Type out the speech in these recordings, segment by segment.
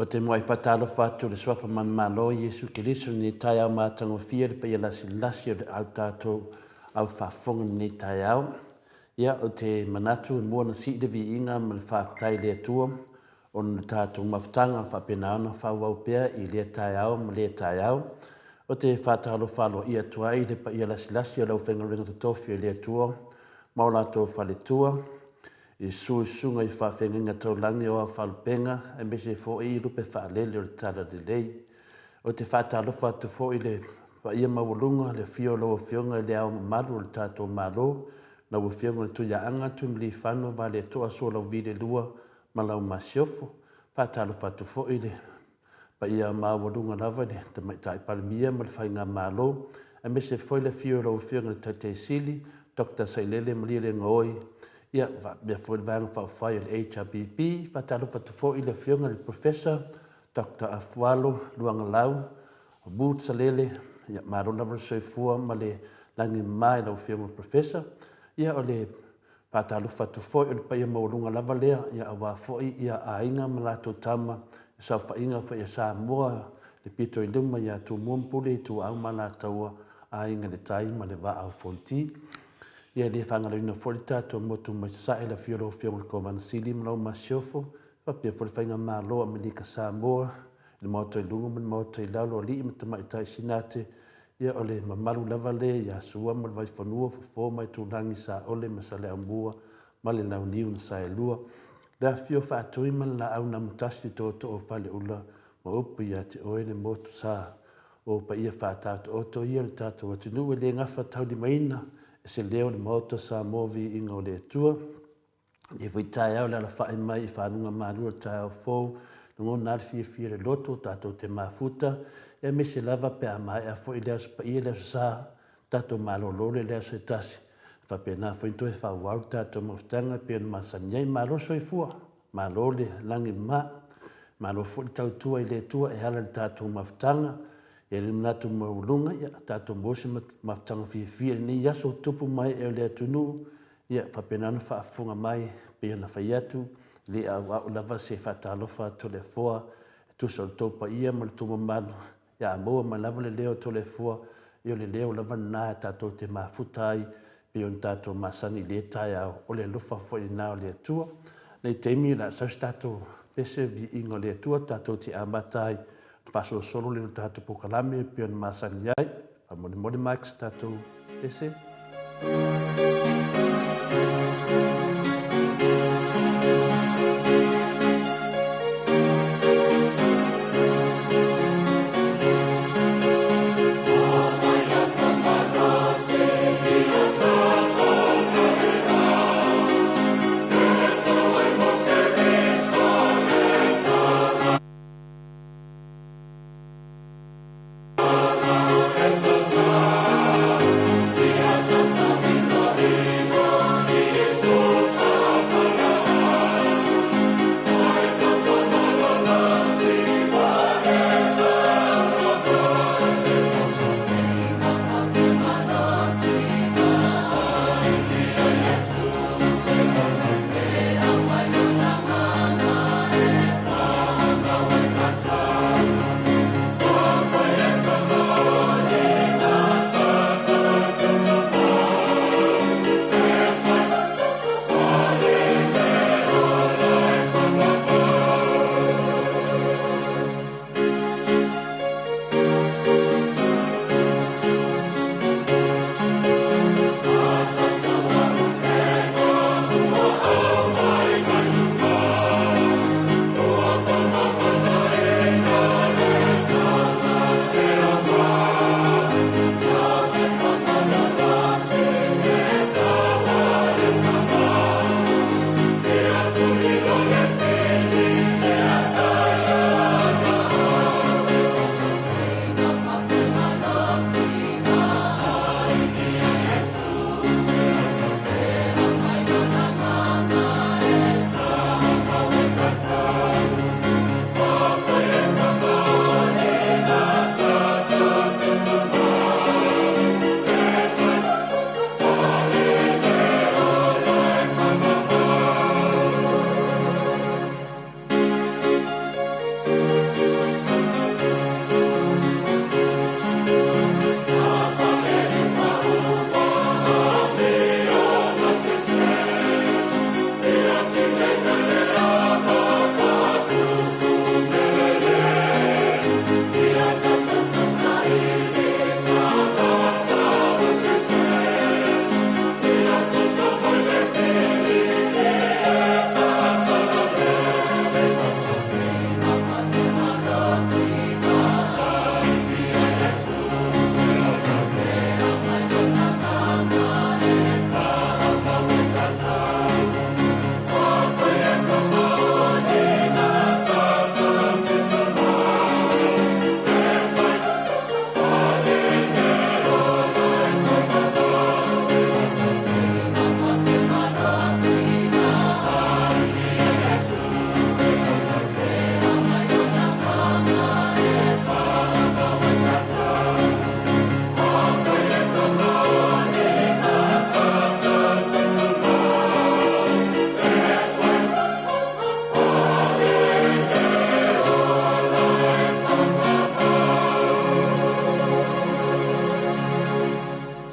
Ou te muai whatalofa atu le Suafa Manumalo Iesu Keriso lenei taeao matagofie le paia lasilasi o le au tatou au faafofoga lenei taeao. Ia, ou te manatu e mua ona sii le viiga ma le faafetai i le Atua ona o le tatou mafutaga faapena ona faaauau pea i lea taeao ma lea taeao. Ou te faatalofa aloaia atu ai i le paia lasilasi o le aufaigaluega totofi a le Atua ma o latou faletua, i susuga i faafeagaiga taulagi o Aofaalupega aemaise foi i lupe faalele o le Talalelei. Ou te faatalofa atu foi i le paia maualuga, le afio o lau Afioga i Le Ao Mamalu o le tatou Malo, lau Afioga i le Tuiaana Tuimalealiifano Vaaletoa Sualauvi II ma lau Masiofo. Faatalofa atu foi i le paia maualuga lava i le Tamaitai Palemia ma le Faigamalo, aemaise foi le afio o lau Afioga i le Taitai Sili, Doctor Sailele Malielegaoi, ia, faapea foi le Vaega Faaupufai o le HRPP. Faatalofa atu foi i le Afioga i le Professor Doctor Afualo Luagalau Boots Salele, ia, malo lava le soifua ma le lagi e mama i lau Afioga i le Professor. Ia, o le Faatalofa atu foi, o le paia maualuga lava lea, ia aua foi ia aiga ma latou tama, le saofaiga foi a Samoa, le pito i luma ia Tumua ma Pule, Ituau ma Alataua, Aiga i le Tai ma le Vaa o Fonoti. Ia e le faagaloina foi le tatou motu mai Sasae, le afio o lau Afioga i le Kovana Sili ma lau Masiofo, faapea foi le Faigamalo a Amerika Samoa, i le Maota i luga ma le Maota i lalo, alii ma tamaitai Sinate, ia o le mamalu lava lea ia Sua ma le Vaifanua, Fofo ma Aitulagi, Saole ma Saleaaumua ma le Launiu na Saelua, le afifio Faatui ma le Laau na Amotasi, le Tootoo o Faleula ma upu ia te oe le motu sa. O paia faataotooto ia o le tatou atunuu e le gafataulimaina e se leo o le Maota Samoa Viiga o le Atua. Lenei foi taeao le alafai mai i faguga malu o le taeao fou, lagona lava le fiafia o le loto, tatou te mafuta, aemaise lava pe a maea foi le Aso Paia, le Aso Sa, tatou malolo lea i le aso e tasi. E faapena foi ona toe faaauau le tatou mafutaga e pei ona masani ai. Malo le soifua, malo le lagi mama, malo foi le tautua i le Atua e ala i le tatou mafutaga. E i ai le manatu maualuga, ia tatou maua se mafutaga fiafia i lenei aso tupu ma ee o le atunuu. Ia, faapena ona faafofoga mai, pei ona fai atu, e le auau lava se faatalofa a Toleafoa e tusa o le tou paia ma le tou mamalu, ia a maua mai lava le leo o Toleafoa, ia o le leo lava lena tatou te mafuta ai pei ona tatou masani i lea taeao, o le alofa foi lena o le Atua. Nei taimi o le a sau se tatou pese viiga o le Atua tatou te amata ai ona faasolosolo lea o le tatou polokalame pei ona masani ai. Faamolemole Mike se tatou pese.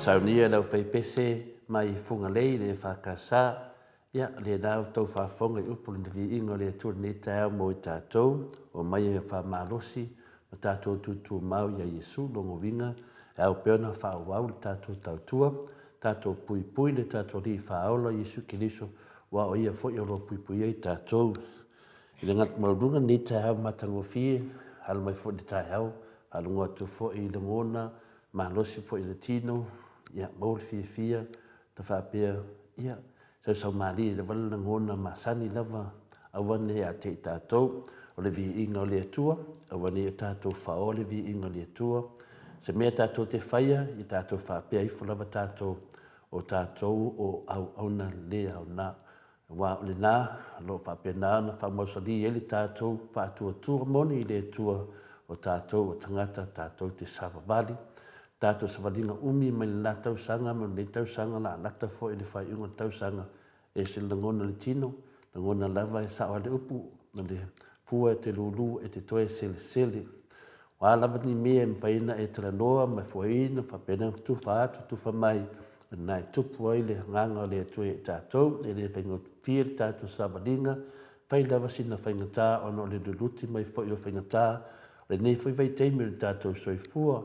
Saunia le aufaipese mai Fugalei le EFKS, ia lena ua tou faafofoga i upu o le viiga o le Atua i lenei taeao mo i tatou, omai e faamalosi ma tatou tutumau ia Iesu, lona uiga e ao pea ona faaauau le tatou tautua, tatou puipui le tatou Alii Faaola Iesu Keriso, aua o Ia foi o lo o puipuia i tatou. I le maualuga lenei taeao matagofie, alo mai foi i le taeao, faalogo atu foi i lagona malosi foi i le tino, ia maua le fiafia, ta faapea, ia, sausau malie lava le lagona masani lava, aua ne ia te i tatou, o le viiga o le Atua, aua ne i o tatou faoa le viiga o le Atua. Se mea tatou te faia, ia tatou faapea ifo lava tatou, o tatou o auauna le aoga. Aua o lena o lo o faapena ona faamausalī ai le tatou faatuatua moni i le Atua, o tatou o tagata tatou te savavali. Tatou savaliga umi mai le la tausaga ma lenei tausaga la lata foi le faaiuga o le tausaga e ese le lagona i le tino, lagona lava e sao a le upu, o le fua e te lulu e te toe selesele. O a lava ni mea e mafai ona e talanoa ma e foeina faapena ona tufa atu tufa mai, o lena e tupu ai le agaga o le Atua ia i tatou. E le faigofie le tatou savaliga, fai lava sina faigata ona o le luluti mai foi o faigata o lenei foi vaitaimi o le tatou soifua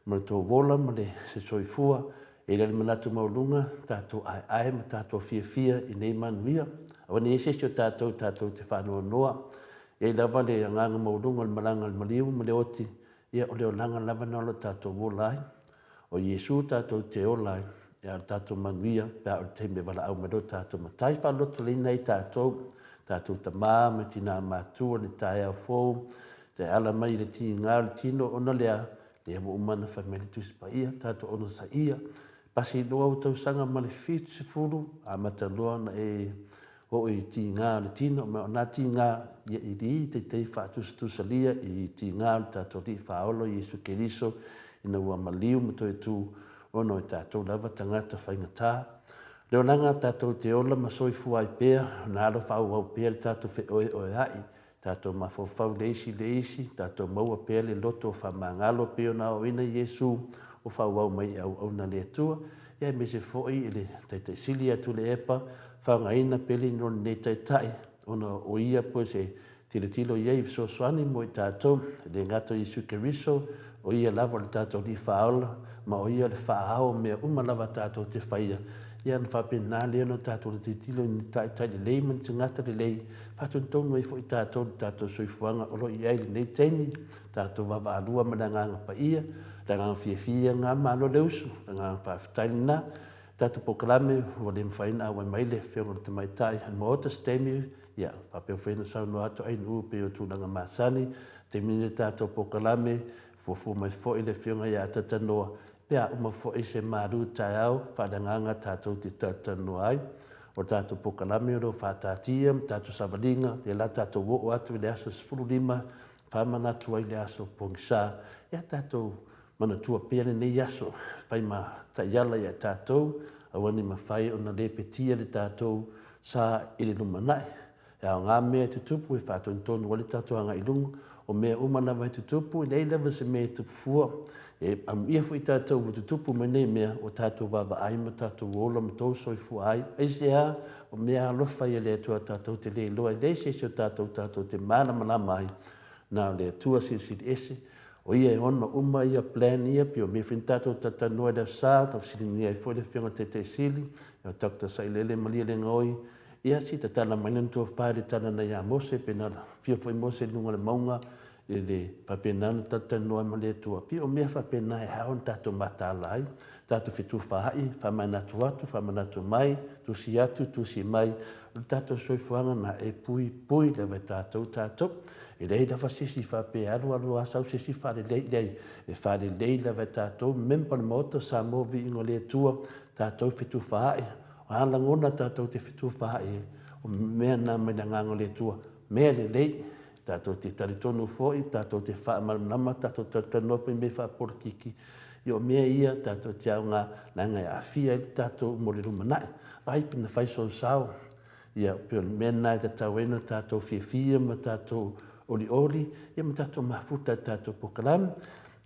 ma le tou ola ma le se soifua. E i ai le manatu maualuga, tatou aeae ma tatou fiafia i nei manuia. Aua ne i i ai se isi o tatou tatou te faanoanoa. E i ai lava le agaga maualuga o le malaga a le maliu ma le oti, ia o le olaga lava lena o lo o tatou ola ai. O Iesu tatou te ola ai, a o le tatou manuia pe a oo i le taimi e valaau mai loa tatou Matai faalototeleina ai tatou, tatou tama ma tina matua i le taeao fou, te ala mai i le tiga o le tino ona lea, lea ua uma ona fai mai le Tusi Paia, tatou onosaia, pasi loa ou tausaga ma le 70, amata loa ona e oo i tiga o le tino, ma o na tiga ia i li taitai faatusatusalia i tiga o le tatou Alii Faaola o Iesu Keriso ina ua maliu ma toe tu ona o tatou lava tagata faigata. O le olaga tatou te ola ma soifua ai pea, ona alo faaauau pea le tatou feoeoea'i, tatou mafaufau i le isi i le isi, tatou maua pea le loto faamagalo pei ona aoaoina Iesu o faaauau mai i auauna a le Atua, ia aemaise foi i le Taitai Sili ia Tuilaepa, faaaogaina pea le inoa o lenei Taitai ona o ia po o se tilotilo i ai i fesoasoani mo i tatou, e le gata o Iesu Keriso, o Ia lava o le tatou Alii Faaola, ma o Ia o le Faa-ao o mea uma lava tatou te faia, ia ona faapena lea ona tatou tilotilo i ni taitai lelei ma ni tagata lelei, faatonutonu ai foi tatou i le tatou soifuaga o lo o i ai i lenei taimi, tatou vaavaalua ma le Agaga Paia, le agaga fiafia lena, malo le usu, le agaga faafetai lena. Tatou polokalame ua le mafai ona auai mai le Afioga i le Tamaitai o le Maota se taimi, ia faapea foi ona saunoa atu Ainuu pei o tulaga masani, taimi nei le tatou polokalame, fuafua mai foi le Afioga ia Atatanoa, pe a uma foi se malu taeao faaleagaga tatou te talatalanoa ai. O le tatou polokalame o lo o faataatia ma tatou savaliga, lea la tatou oo atu i le aso 15, faamanatu ai le aso pogisa. Ia tatou manatua pea lenei aso, fai ma taiala ia tatou, aua ne i mafai ona lepetia le tatou sa i le lumanai. E aoga mea e tutupu e faatonutonu ai le tatou agai i luga. O mea uma lava e tutupu, e leai lava se mea e tupu fua. E amuia foi tatou ua tutupu mai nei mea, ua tatou vaavaai ma tatou ola ma tou soifua ai. Aisea? O mea alofa ia le Atua tatou te le iloa, e leai se isi o tatou tatou te malamalama ai, na o le Atua Silisili Ese. O Ia e ona uma ia plan ia, pei o mea foi na tatou talatalanoa i le Aso Sa, na fesiligia ai foi le Afioga i le Taitai Sili, ia Doctor Sailele Malielegaoi, Ia, se i tatala mai lana tofa i le tala na ia Mose, pe na afio foi Mose i luga o le mauga, i le faapena ona talatalanoa ai ma le Atua. Pei o mea faapena e ao ona tatou mataala ai, tatou fetufaai, faamanatu atu, faamanatu mai, tusi atu, tusi mai. O le tatou soifuaga lena e puipui lava e tatou tatou. E leai lava se isi faapea e alu alu lava sau se isi faalelei, leai, e faalelei lava e tatou, member o le Maota o Samoa, viiga o le Atua, tatou fetufaai, A lagona tatou te fetufaai ai, o mea na mai le Agaga o le Atua, mea lelei, tatou te talitonu foi, tatou te faamalamalama, tatou talatalanoa foi i mea faapolokiki, ia o mea ia tatou te aoga, leaga e aafia ai le tatou mo le lumanai. Vaai pe na fai sou sao, ia pei o le mea lena e tatau ai ona tatou fiafia ma tatou olioli, ia ma tatou mafuta i le tatou polokalame.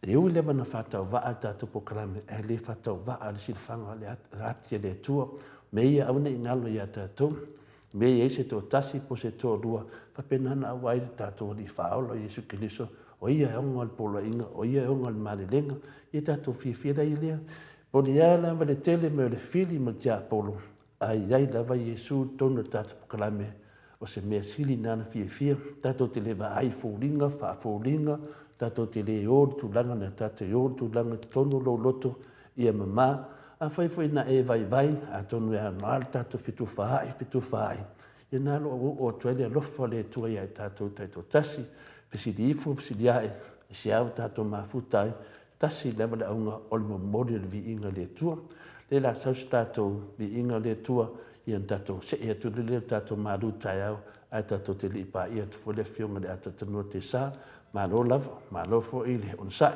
E ui lava na faatauvaa le tatou polokalame, ae le faatauvaa le silafaga o le ati a le Atua. Mea ia aua ne i galo ia tatou. Mea ia i ai se toatasi po o se toalua, faapena ona auai le tatou Alii Faaola o Iesu Keriso, o Ia e ona le poloaiga, o Ia e ona le malelega. Ia tatou fiafia la i lea. Po o le a lava le tele mai o le fili ma le tiapolo, A i ai lava Iesu i totonu o le tatou polokalame, o se mea sili lena ona fiafia. Tatou te le vaai i foliga, faafoliga, tatou te le o i le tulaga lena, tatou te o i le tulaga i totonu o lou loto ia mama. Afai foi na e vaivai, atonu e aoga le tatou fetufaai, fetufaai, ia na o lo o oo atu ai le alofa o le Atua ia i tatou taitoatasi. Fesili ifo, fesili ae, i se a ua tatou mafuta ai, Tasi lava le auga o le momoli o le viiga i le Atua. Lea la sau se tatou viiga o le Atua, ia ona tatou see atu lea i le tatou malu taeao, ae tatou te le i paia atu foi le Afioga i le Atatanua Tesa. Malo lava, malo foi le onosai.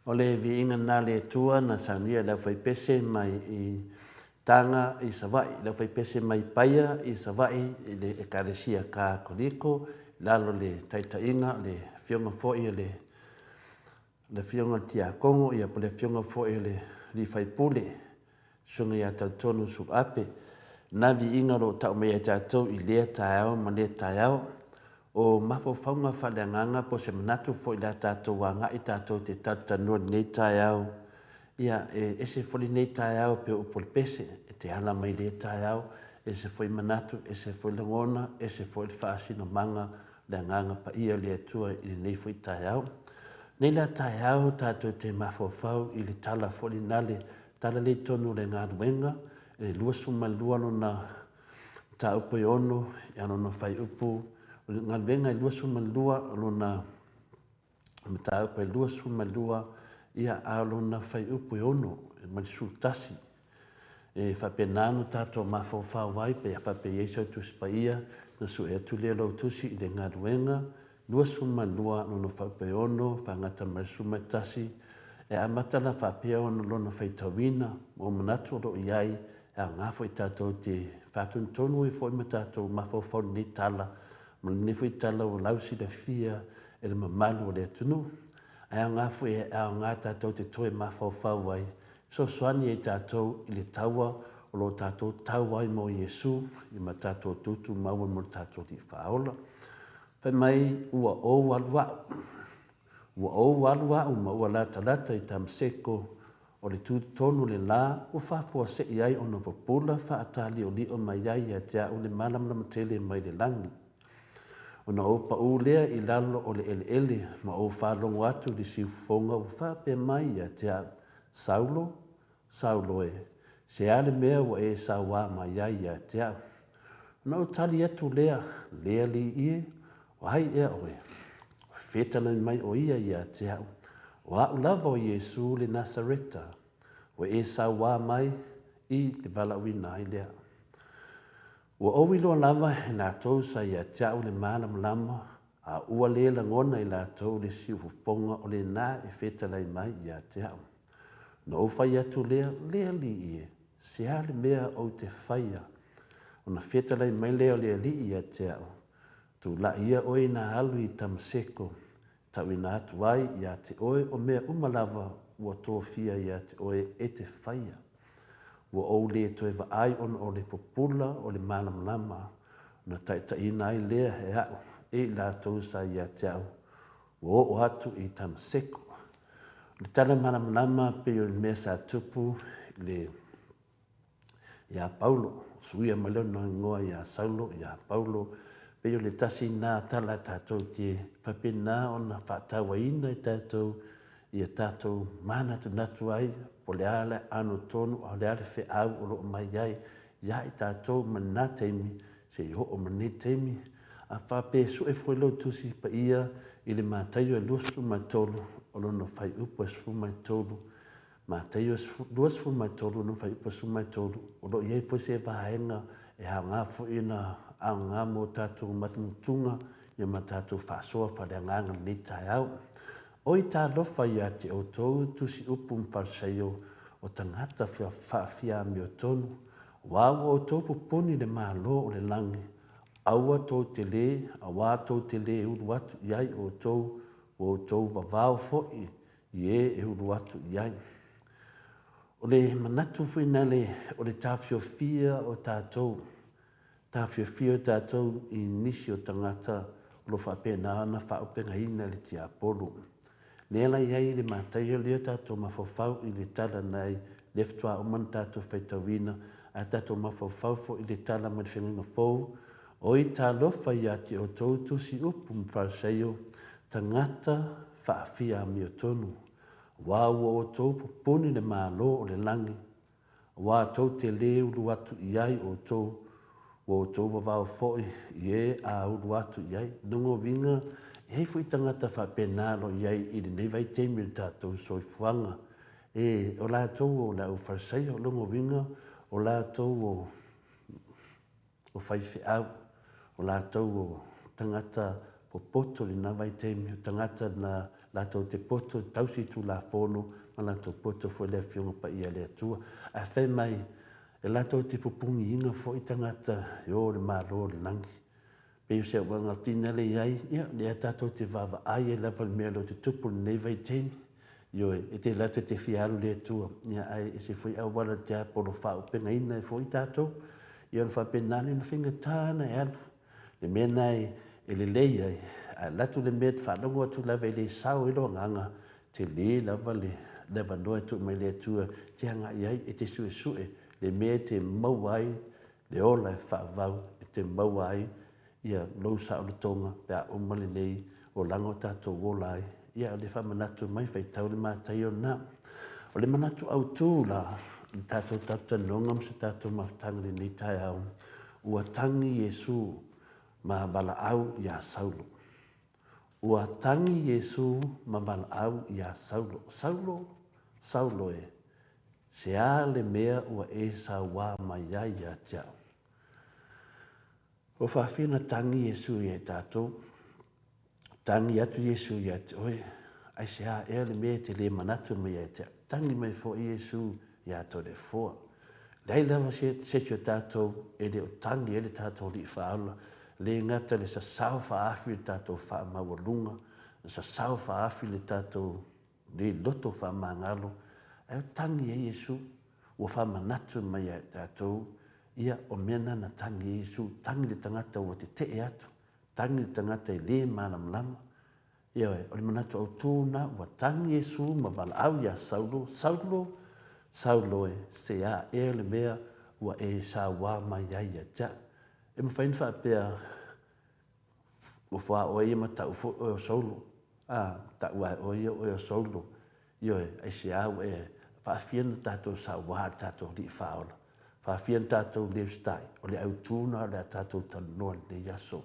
O le viiga lena a le Atua na saunia e le aufaipese mai i Taga i Savaii, le aufaipese mai Paia i Savaii i le Ekalesia Katoliko i lalo o le taitaiga o le Afioga foi o le le Afioga i le Tiakono ia po o le Afioga foi i le Alii Faipule, Susuga ia Talitonu Suluape. Na viiga o lo o tau mai ia i tatou i lea taeao ma lea taeao. O mafaufauga faaleagaga po o se manatu foi o le a tatou agai tatou te talatalanoa i lenei taeao, ia e ese foi lenei taeao pei o upu o le pese, e te ala mai i lea taeao, ese foi manatu, ese foi lagona, ese foi le faasinomaga le Agaga Paia o le Atua i lenei foi taeao. Nei la taeao tatou te mafaufau i le tala foi lena le tala lea i totonu o le galuega i le 22 lona mataupu e 6 ia lona fuaiupu o le galuega e 22 lona mataupu e 22 ia a o lona fuaiupu e 6 mai le 11. E faapena ona tatou mafaufau ai pe a faapea e i ai sau Tusi Paia, ona sue atu lea o lau tusi i le Galuega 22 lona faapeono faagata mai le 11, e amata la faapea ona lona faitauina ma manatu o lo o i ai, e aoga foi tatou te faatonutonu ai foi ma tatou mafaufau i lenei tala ma lenei foi tala ua lausilafia e le mamalu o le atunuu. Ae aoga foi e aoga tatou te toe mafaufau ai Fesoasoani ai tatou i le taua o lo o tatou tau ai mo Iesu i ma tatou tutu maua mo le tatou Alii Faaola. Fai mai, Ua ou alu a'u. Ua ou alu a'u ma ua latalata i Tamaseko, o le tu tonu o le la ua faafuasei ai ona pupula faataliolio mai ai ia te a'u le malamalama tele mai le lagi. Ona ou paʻū lea i lalo o le eleele ma ou faalogo atu i le siufofoga ua faapea mai ia te a'u, Saulo, Saulo e, se a le mea ua e sauā mai ai ia te au? Ona ou tali atu lea, Le Alii e, o ai ea oe? Fetalai mai ʻo ia ia te au, O aʻu lava o Iesū le Nasareta, ua e sauā mai i te valaauina ai lea. Ua ou iloa lava e latou sa ia te au le malamalama A ua le lagona i latou le siufofoga o lena e fetalai mai ia te au. Ona ou fai atu lea, Le Alii e, se a le mea ou te faia? Ona fetalai mai lea o le Alii ia te au, Tulai ia oe ina alu i Tamaseko, tauina atu ai ia te oe o mea uma lava ua tofia ia te oe e te faia. Ua ou le toe vaai ona o le pupula o le malamalama, ona taitaiina ai lea e aʻu e i latou sa ia te au, ua oo atu i Tamaseko. O le tala malamalama pei o le mea sa tupu i le iā Paulo, suia mai lona igoa iā Saulo, iā Paulo, pei o le tasi lena tala tatou te faapena ona faatauaina e tatou ia tatou manatunatu ai po o le a le ano tonu a o le a le feau o lo o mai ai iā i tatou ma lena taimi seia oo ma lenei taimi. A faapea e sue foi lau Tusi Paia i le Mataio e 23 o lona fuaiupu e 13, Mataio 23 lona fuaiupu e 13, o lo o i ai foi se vaega e aoga foi ona aoga mo tatou matumutuga ia ma tatou faasoa faaleagaga i lenei taeao. Oi talofa ia te outou tusi upu ma Farisaio o tagata faafiamiotonu, aua ua outou pupuni le Malo o le lagi, aua tou te lē, auā tou te lē ulu atu i ai outou, ua outou vavao foi i ē e ulu atu i ai. O le manatu foi nale o le taofiofia o tatou Taofiofia tatou i nisi o tagata o lo o faapena ona faaaupegaina e le tiapolo. Lea la i ai le Mataio lea tatou mafaufau i le tala nai lea faatoa uma ona tatou faitauina, ae tatou mafaufau foi i le tala mai le Feagaiga Fou, Oi talofa ia te outou tusi upu ma Fariseio, tagata faafia amiotonu, aua ua outou pupuni le Malo o le lagi, Aua tou te lē ulu atu i ai outou, ua outou vavao foi i e a ulu atu i ai. Lona uiga, e i ai foi tagata faapena o lo o i ai i lenei vaitaimi o le tatou soifuaga. E, o latou o le au Farisaio, lona uiga, o latou o o faifeau, o latou o tagata popoto i lena vaitaimi, o tagata na latou te poto e tausi i Tulafono ma latou poto foi le Afioga Paia a le Atua. Ae fai mai, e latou te pupugiina foi tagata e o i le Malo o le lagi. Pei o se auauna fina lea i ai, ia, lea tatou te vaavaai ai lava i le mea o lo o tutupu i lenei vaitaimi. Ioe, e te latou te fia alu i le Atua, ia, ae ese foi auala o le tiapolo faaaupegaina ai foi tatou. Ia ona faapena lea ona faigata ona e alu. Le mea lena e lelei ai, a alu atu le mea e te faalogo atu lava e le sao ai lou agaga, tele lava le avanoa e tuu mai e le Atua e te agai ai, e te suesue le mea e te maua ai le ola e faavavau e te maua ai ia lou saolotoga pe a uma lenei olaga o tatou ola ai. Ia, o le faamanatu mai, faitau le Mataio lena. O le manatu autu la i le tatou talatalanoaga ma se tatou mafutaga i lenei taeao, ua tagi Iesu ma valaau iā Saulo. Ua tagi Iesu ma valaau iā Saulo. Saulo, Saulo e, Se a le mea ua e sauā mai ai ia te au? Ua faafia ona tagi Iesu ia i tatou. Tagi atu Iesu ia te oe, aisea ea le mea e te le manatu mai ia te au? Tagi mai foi Iesu ia Toleafoa. Leai lava se isi o tatou e le o tagi ai le tatou Alii Faaola, le gata le sasao faaafi le tatou faamaualuga, le sasao faaafi le tatou Nei loto faamagalo, ae o tagi ai Iesu, ua faamanatu mai ia i tatou, ia, o mea na na tagi ai Iesu, tagi le tagata ua tetee atu, tagi le tagata e le malamalama. Ioe, o le manatu autu na, ua tagi Iesu ma valaau ia Saulo, Saulo, Saulo e, se a ea le mea ua e sauā mai ai ia te au? E mafai ona faapea, Ua fua oe ia ma tau foi oe o Saulo. A, tau ae oe ia oe o Saulo. Ioe, aisea ua e faafia na tatou sauā i le tatou Alii Faaola? Faafia na tatou le usitai? O le autu na o le a tatou talanoa i lenei aso.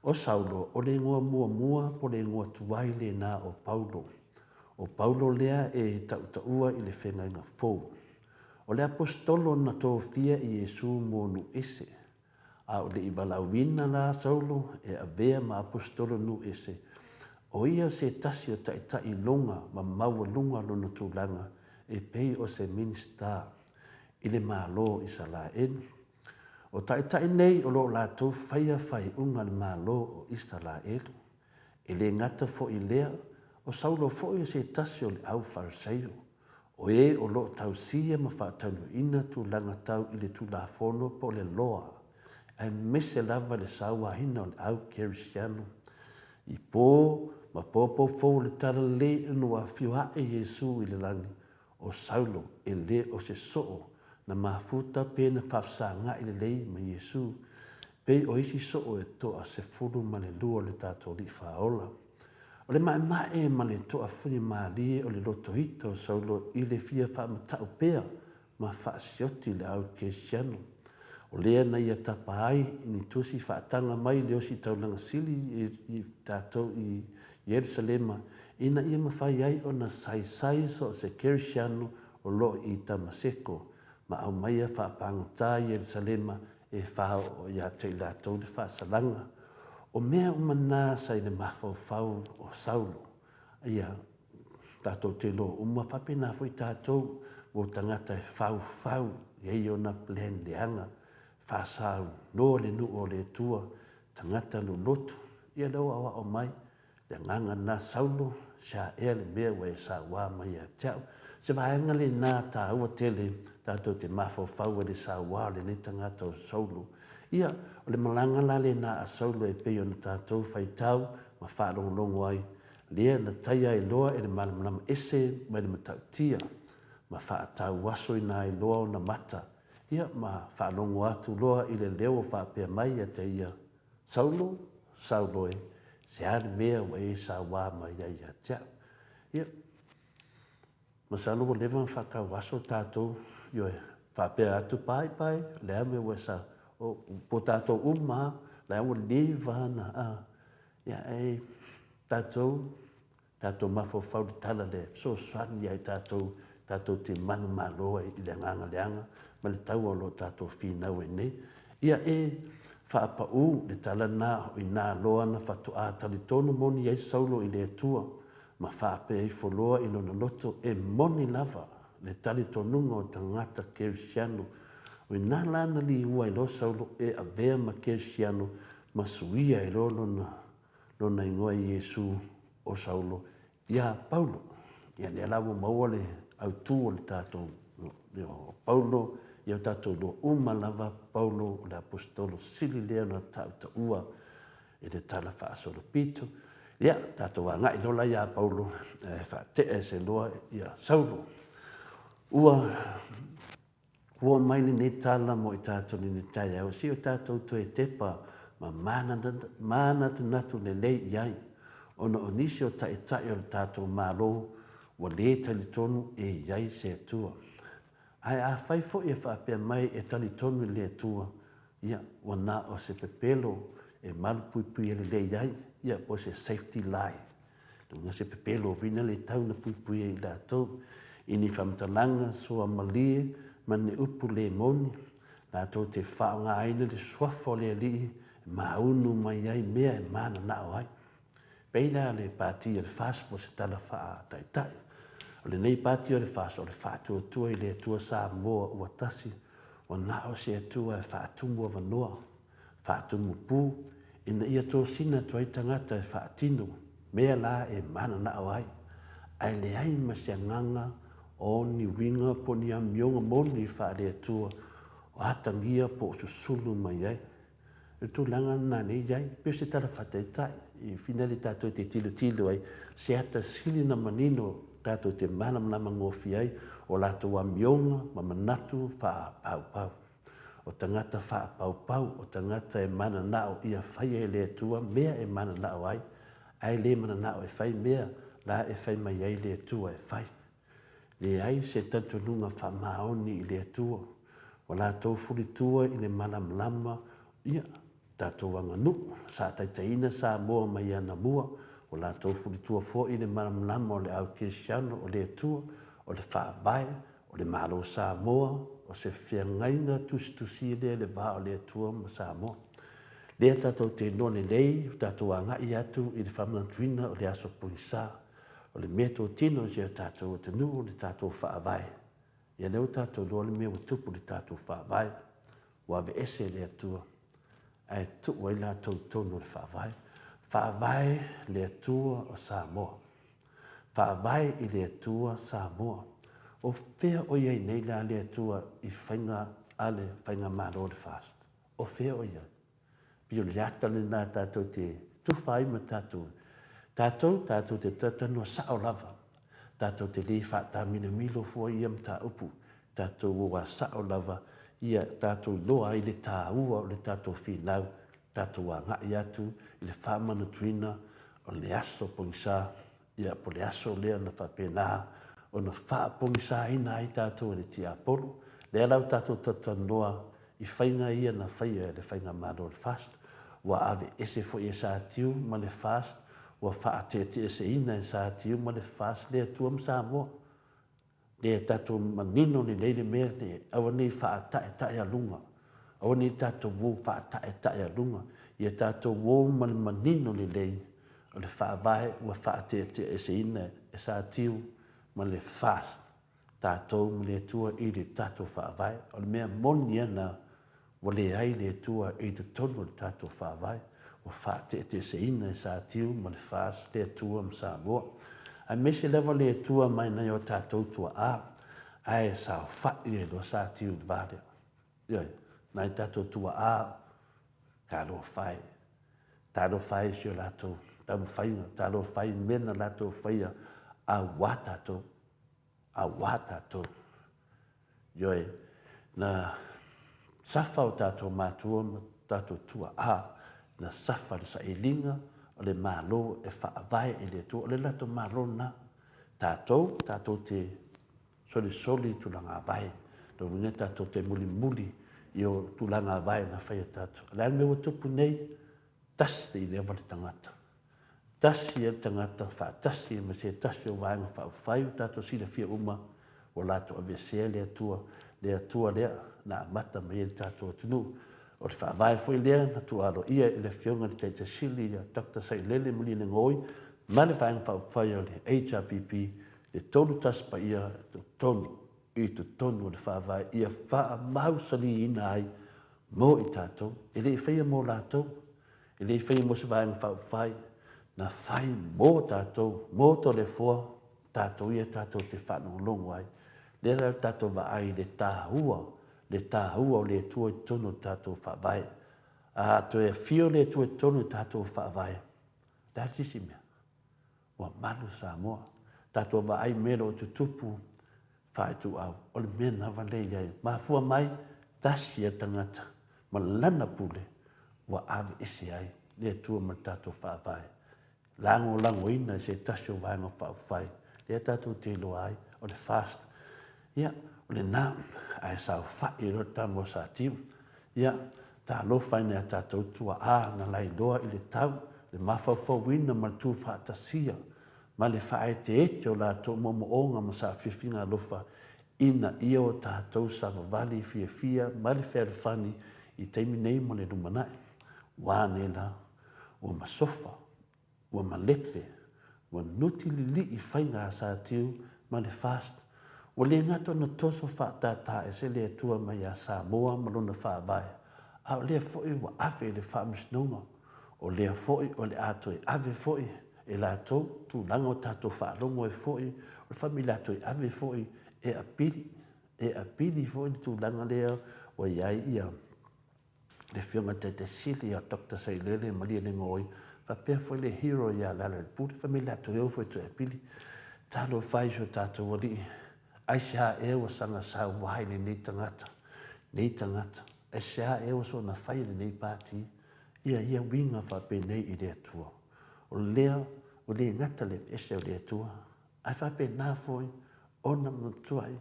O Saulo, o le igoa muamua po o le igoa tuai lena o Paulo. O Paulo lea e tautaua i le Feagaiga Fou. O le Aposetolo na tofia e Iesu mo nuu ese. A o le i valaauina la Saulo e avea ma aposetolo nuu ese, o ia se tasi o taitai luga ma maualuga lona tulaga e pei o se Minisita i le Malo o Isalaelu. O taitai nei o lo o latou faia faaiuga a le Malo o Isalaelu. E le gata foi i lea, o Saulo foi o se tasi o le au Fariseio, o e o lo o tausia ma faataunuuina tulaga tau i le Tulafono po o le Loa, aemaise lava le sauaina o le au Kerisiano. I po ma popo fou o le Talalelei ina ua afio ae Iesu i le lagi, o Saulo e le o se soo na mafuta pe na faafesagaʻi lelei ma Iesu, pei o isi soo e toa 12 o le tatou Alii Faaola. O le maemae ma le toafuni malie o le lotoita o Saulo i le fia faamatau pea ma faasioti le au Kerisiano. O lea na ia tapa ai i ni tusi faataga mai le Ositaulaga Sili i tatou i Ierusalema ina ia mafai ai ona saisai so o se Kerisiano o lo o i Tamaseko ma aumaia faapagota i Ierusalema e faaoo ia te i latou le faasalaga. O mea uma na sa i le mafaufau o Saulo, ia, tatou te iloa uma faapena foi tatou mo tagata e faufau i ai ona plan leaga, faasaunoa le nuu o le Atua, tagata lolotu, ia lea ua aoao mai Le agaga lena Saulo, sea ea le mea ua e sauā mai ia te au. Se vaega lena taua tele tatou te mafaufau ai le sauā o lenei tagata o Saulo. Ia, o le malaga la lena a Saulo e pei ona tatou faitau ma faalogologo ai, lea na taia ai loa e le malamalama ese mai le matautia, ma faatauasoina ai loa ona mata, ia, ma faalogo atu loa i le leo o faapea mai ia te ia, Saulo, Saulo e, se a le mea ua e sauā mai ai ia te au? Ia, masalo ua leva ona faatauaso tatou, ioe, faapea atu, pai, pai, o le a le mea ua e sau, o, po tatou uma lava, la ua leva ona, a, ia, e, tatou, Tatou mafaufau i le tala lea e fesoasoani ia i tatou, tatou te manumalo ai i le agaga leaga ma le taua o lo o tatou finau ai nei. Ia e faapaū le tala lena, o i ina loa na faatoa talitonu moni ai Saulo i le Atua. Ma faapea ifo loa i lona loto, e moni lava le talitonuga o tagata kerisiano, o ina la na liua ai loa Saulo e avea ma kerisiano ma suia ai loa lona, lona igoa i Iesu o Saulo ia Paulo. Ia lea la ua maua le autu o le tatou o Paulo, ia o tatou iloa uma lava Paulo o le Aposetolo sili lea ona tautaua i le Tala Faasolopito. Ia, tatou agai loa la ia Paulo e faatea ese loa ia Saulo. Ua Ua mai lenei tala mo i tatou i lenei taeao, se i o tatou toe tepa ma manatunatu lelei i ai, ona o nisi o taitai o le tatou Malo ua le talitonu e i ai se Atua. Ae afai foi e faapea mai e talitonu i le Atua, ia, ua na o se pepelo e malupuipuia lelei ai, ia, po o se safety lie. Lona se pepelo vina le tau na puipuia i latou i ni faamatalaga suamalie ma ni upu le moni, latou te faaaogaina le suafa o le Alii e maunu mai ai mea e mananao ai. Pei la le pati a le FAST mo se tala faataitai. O lenei pati o le FAST o le faatuatua i le Atua Samoa ua tasi, ua na o se Atua e faatumu avanoa faatumu pū, ina ia tosina atu ai tagata e faatino mea la e mananao ai, ae leai ma se agaga o ni uiga po o ni amioga moni faale-Atua o atagia po o susulu mai ai. O le tulaga lena lea e i ai, pei o se tala faataitai, i finali tatou te tilotilo ai, se ata sili ona manino tatou te malamalama gofie ai o latou amioga ma manatu faapaupau. O tagata faapaupau, o tagata e mananao ia faia e le Atua mea e mananao ai, ae le mananao e fai mea la e fai mai ai le Atua e fai. Leai se talitonuga faamaoni i le Atua. Ua latou fulitua i le malamalama, ia, tatou aganuu, sa taitaiina Samoa mai anamua, ua latou fulitua foi i le malamalama o le au kerisiano o le Atua, o le Faavae, O le Malo Samoa, o se feagaiga tusitusia lea i le va o le Atua ma Samoa. Lea tatou te iloa lelei, ua tatou agai atu i le faamanatuina o le aso pogisa. O le mea totino i si o tatou atunuu, le tatou Faavae. Ia lea ua tatou iloa le mea ua tupu i le tatou Faavae. Ua aveese e le Atua ae tuu ai latou i totonu o le Faavae. Faavae le Atua o Samoa. Faavae i le Atua Samoa. O fea o i ai nei la le Atua i faiga a le Faigamalo o le FAST? O fea o i ai? Pei o le ata lena tatou te tufa ai ma tatou. Tatou, tatou te talatalanoa sao lava. Tatou te le faataamilomilo fua i ia mataupu. Tatou o a sao lava ia tatou iloa ai le taua o le tatou finau, tatou agai atu i le faamanatuina o le aso pogisa, ia po o le aso lea na faapena ona faapogisaina ai tatou e le tiapolo. Lea la ua tatou talatalanoa i faiga ia na faia e le Faigamalo o le FAST, ua aveese foi e Satiu ma le FAST, ua faateeteeseina e Satiu ma le FAST le Atua ma Samoa. Lea tatou manino lelei le mea lea, aua ne i faataetaealuga, aua ne i tatou o faataetaealuga, ia tatou o ma le manino lelei o le Faavae ua faateeteeseina e Satiu ma le FAST, tatou ma le Atua i le tatou Faavae. O le mea moni ia na, Ua leai le Atua i totonu o le tatou Faavae, ua faateeteeseina e Satiu ma le FAST le Atua ma Samoa, aemaise lava le Atua mai nai o tatou tuaa, ae saofai ai loa Satiu i le va lea. Ioe, nai tatou tuaa, talofa e, talofa e i si o latou taumafaiga, talofa e i mea na latou faia aua tatou. Aua tatou. Ioe, na safa o tatou matua ma tatou tuaa, na safa le sailiga o le Malo e faavae i le Atua. O le latou Malo lena. Tatou, tatou te solisoli i tulaga vae. Lona uiga tatou te mulimuli i o tulaga vae na faia tatou. O le a le mea ua tupu nei? Tasi lava le tagata. Tasi ai le tagata faatasi ai ma se tasi o Vaega Faaupufai ua tatou silafia uma ua latou aveesea le Atua, le Atua lea na amata mai ai le tatou atunuu. O le faavae foi lea na tuualoia e le Afioga i le Taitai Sili ia Doctor Sailele Malielegaoi. ma le Vaega Faaupufai o le HRPP, le 31 paia totonu i totonu o le Faavae ia faamausaliina ai mo i tatou. E le i faia mo latou, e le i faia mo se Vaega Faaupufai, na fai mo tatou, mo Toleafoa, tatou ia tatou te faalogologo ai. Lea la le tatou vaai i le taua, le taua o le Atua i totonu o le tatou Faavae. A toe afio le Atua i totonu o le tatou Faavae, o le a se isi mea? Ua malu Samoa. Tatou vaai i mea o lo o tutupu faaituau, o le mea lava lea e i ai. Mafua mai, tasi le tagata ma lana pule ua aveese ai le Atua ma le tatou Faavae. Lagolagoina e se tasi o Vaega Faaupufai, lea tatou te iloa ai o le FAST. Ia, o lena, ae saofai loa le tama o Satiu. Ia, talofa i nai a tatou tuaa na lailoa i le tau, le mafaufauina ma le tuufaatasia ma le faaeteete o latou moomooga ma saafiafiga alofa ina ia o tatou savavali fiafia ma le fealofani i taimi nei ma le lumanai. Ua ane la, ua masofa, ua malepe, ua nuti lilii faiga a Satiu ma le FAST. Ua le gata ona toso faatātā ese le Atua mai ia Samoa ma lona Faavae, a o lea foi ua ave i le Faamasinoga, o lea foi o le a toe ave foi e latou tulaga o tatou faalogo ai foi, o le famili a toe ave foi e apili, e apili foi le tulaga lea ua i ai ia le Afioga i le Taitai Sili ia Doctor Sailele Malielegaoi, faapea foi le hero ia Lealailepule, fai mai le a toe o foi e toe apili. Talofa e i si o tatou alii, aisea ea ua saga saua ai lenei tagata, nei tagata, aisea ea ua soona fai e lenei Pati ia ia uiga faapenei i le Atua. O lea ua le gata le ese o le Atua, ae faapena foi ona matuai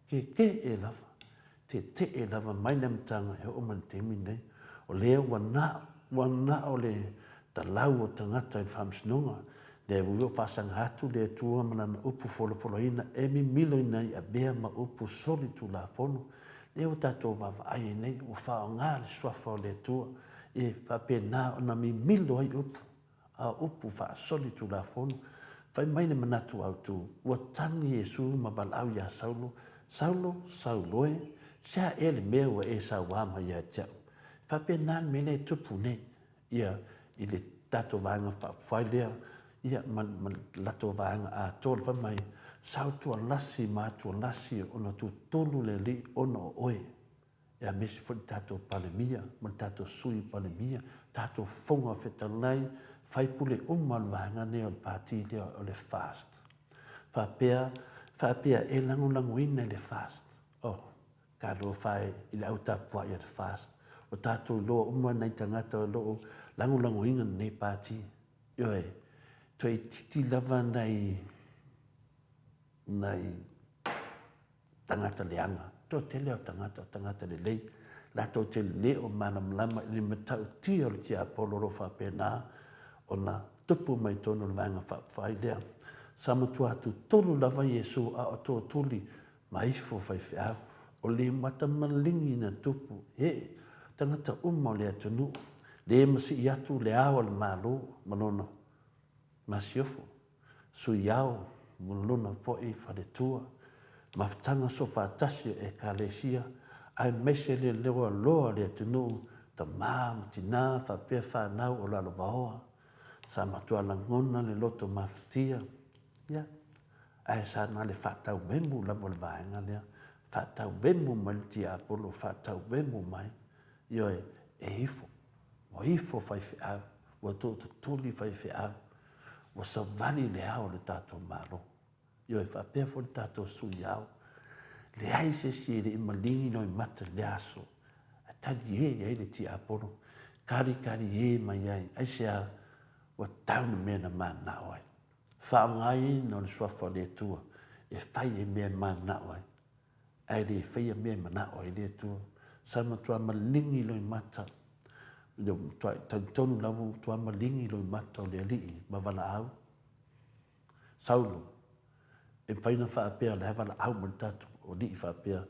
Tetee lava, tetee lava mai le amataga e oo mai le taimi lenei. O lea ua na, ua na o le talau o tagata i le faamasinoga, lea foi ua faasaga atu le Atua ma Lana upu folafolaina e mimilo ina ia avea ma upu solitulafono. Lea ua tatou vaavaai ai nei, ua faaaoga le Suafa o le Atua e faapena ona mimilo ai upu. A o upu faasolitulafono, fai mai le manatu autu, ua tagi Iesu ma valaau iā Saulo, Saulo, Saulo e, sea ea le mea ua e sauā mai ia te au? E faapena le mea lea e tupu nei, ia, i le tatou vaega faaupufai lea, ia, ma, ma le latou vaega atoa, le fai mai, Sautualasi ma atualasi ona tutulu le Alii ona o oe. Aemaise foi le tatou Palemia ma le tatou Sui Palemia, tatou Fofoga Fetalai, faipule uma o le vaega lenei o le Pati lea o le FAST. Faapea, faapea e lagolagoina i le FAST. Oh, talofa e i le au tapuai a le FAST. Ua tatou iloa uma nai tagata o lo o lagolagoina lenei Pati. Ioe, toe itiiti lava nai, nai tagata leaga, toatele o tagata o tagata lelei, latou te le o malamalama i le matautia o le tiapolo o lo o faapena ona tupu mai totonu o le Vaega Faaupufai lea. Sa matua tutulu lava Iesu a o totuli ma ifo faifeau. O le mata maligi na tupu e tagata uma o le atunuu, le masii atu le ao a le Malo ma lona masiofo. Suiao ma lona foi faletua, mafutaga soofaatasi o Ekalesia, aemaise le leoaloa o le atunuu, tama ma tina faapea fanau o Lalovaoa. Sa matua lagona le loto mafatia, ia, ae sa na le faatauemu lava o le vaega lea, faatauemu mai le tiapolo, faatauemu mai, ioe, e ifo. Ua ifo faifeau, ua tootutuli faifeau, ua savali le ao o le tatou Malo. Ioe, faapea foi le tatou sui ao. Leai se isi e le i maligi loimata i lea aso, ae talie i ai le tiapolo, kalikalie mai ai, aisea? Ua tau le mea na mananao ai. Faaaogaina o le Suafa o le Atua e fai ai mea e mananao ai. Ae le faia mea e manao ai le Atua. Sa matua maligi loimata, le matua talitonu lava ua matua maligi loimata o le Alii ma valaau. Saulo, e mafai ona faapea o la e valaau mai le tatou Alii faapea,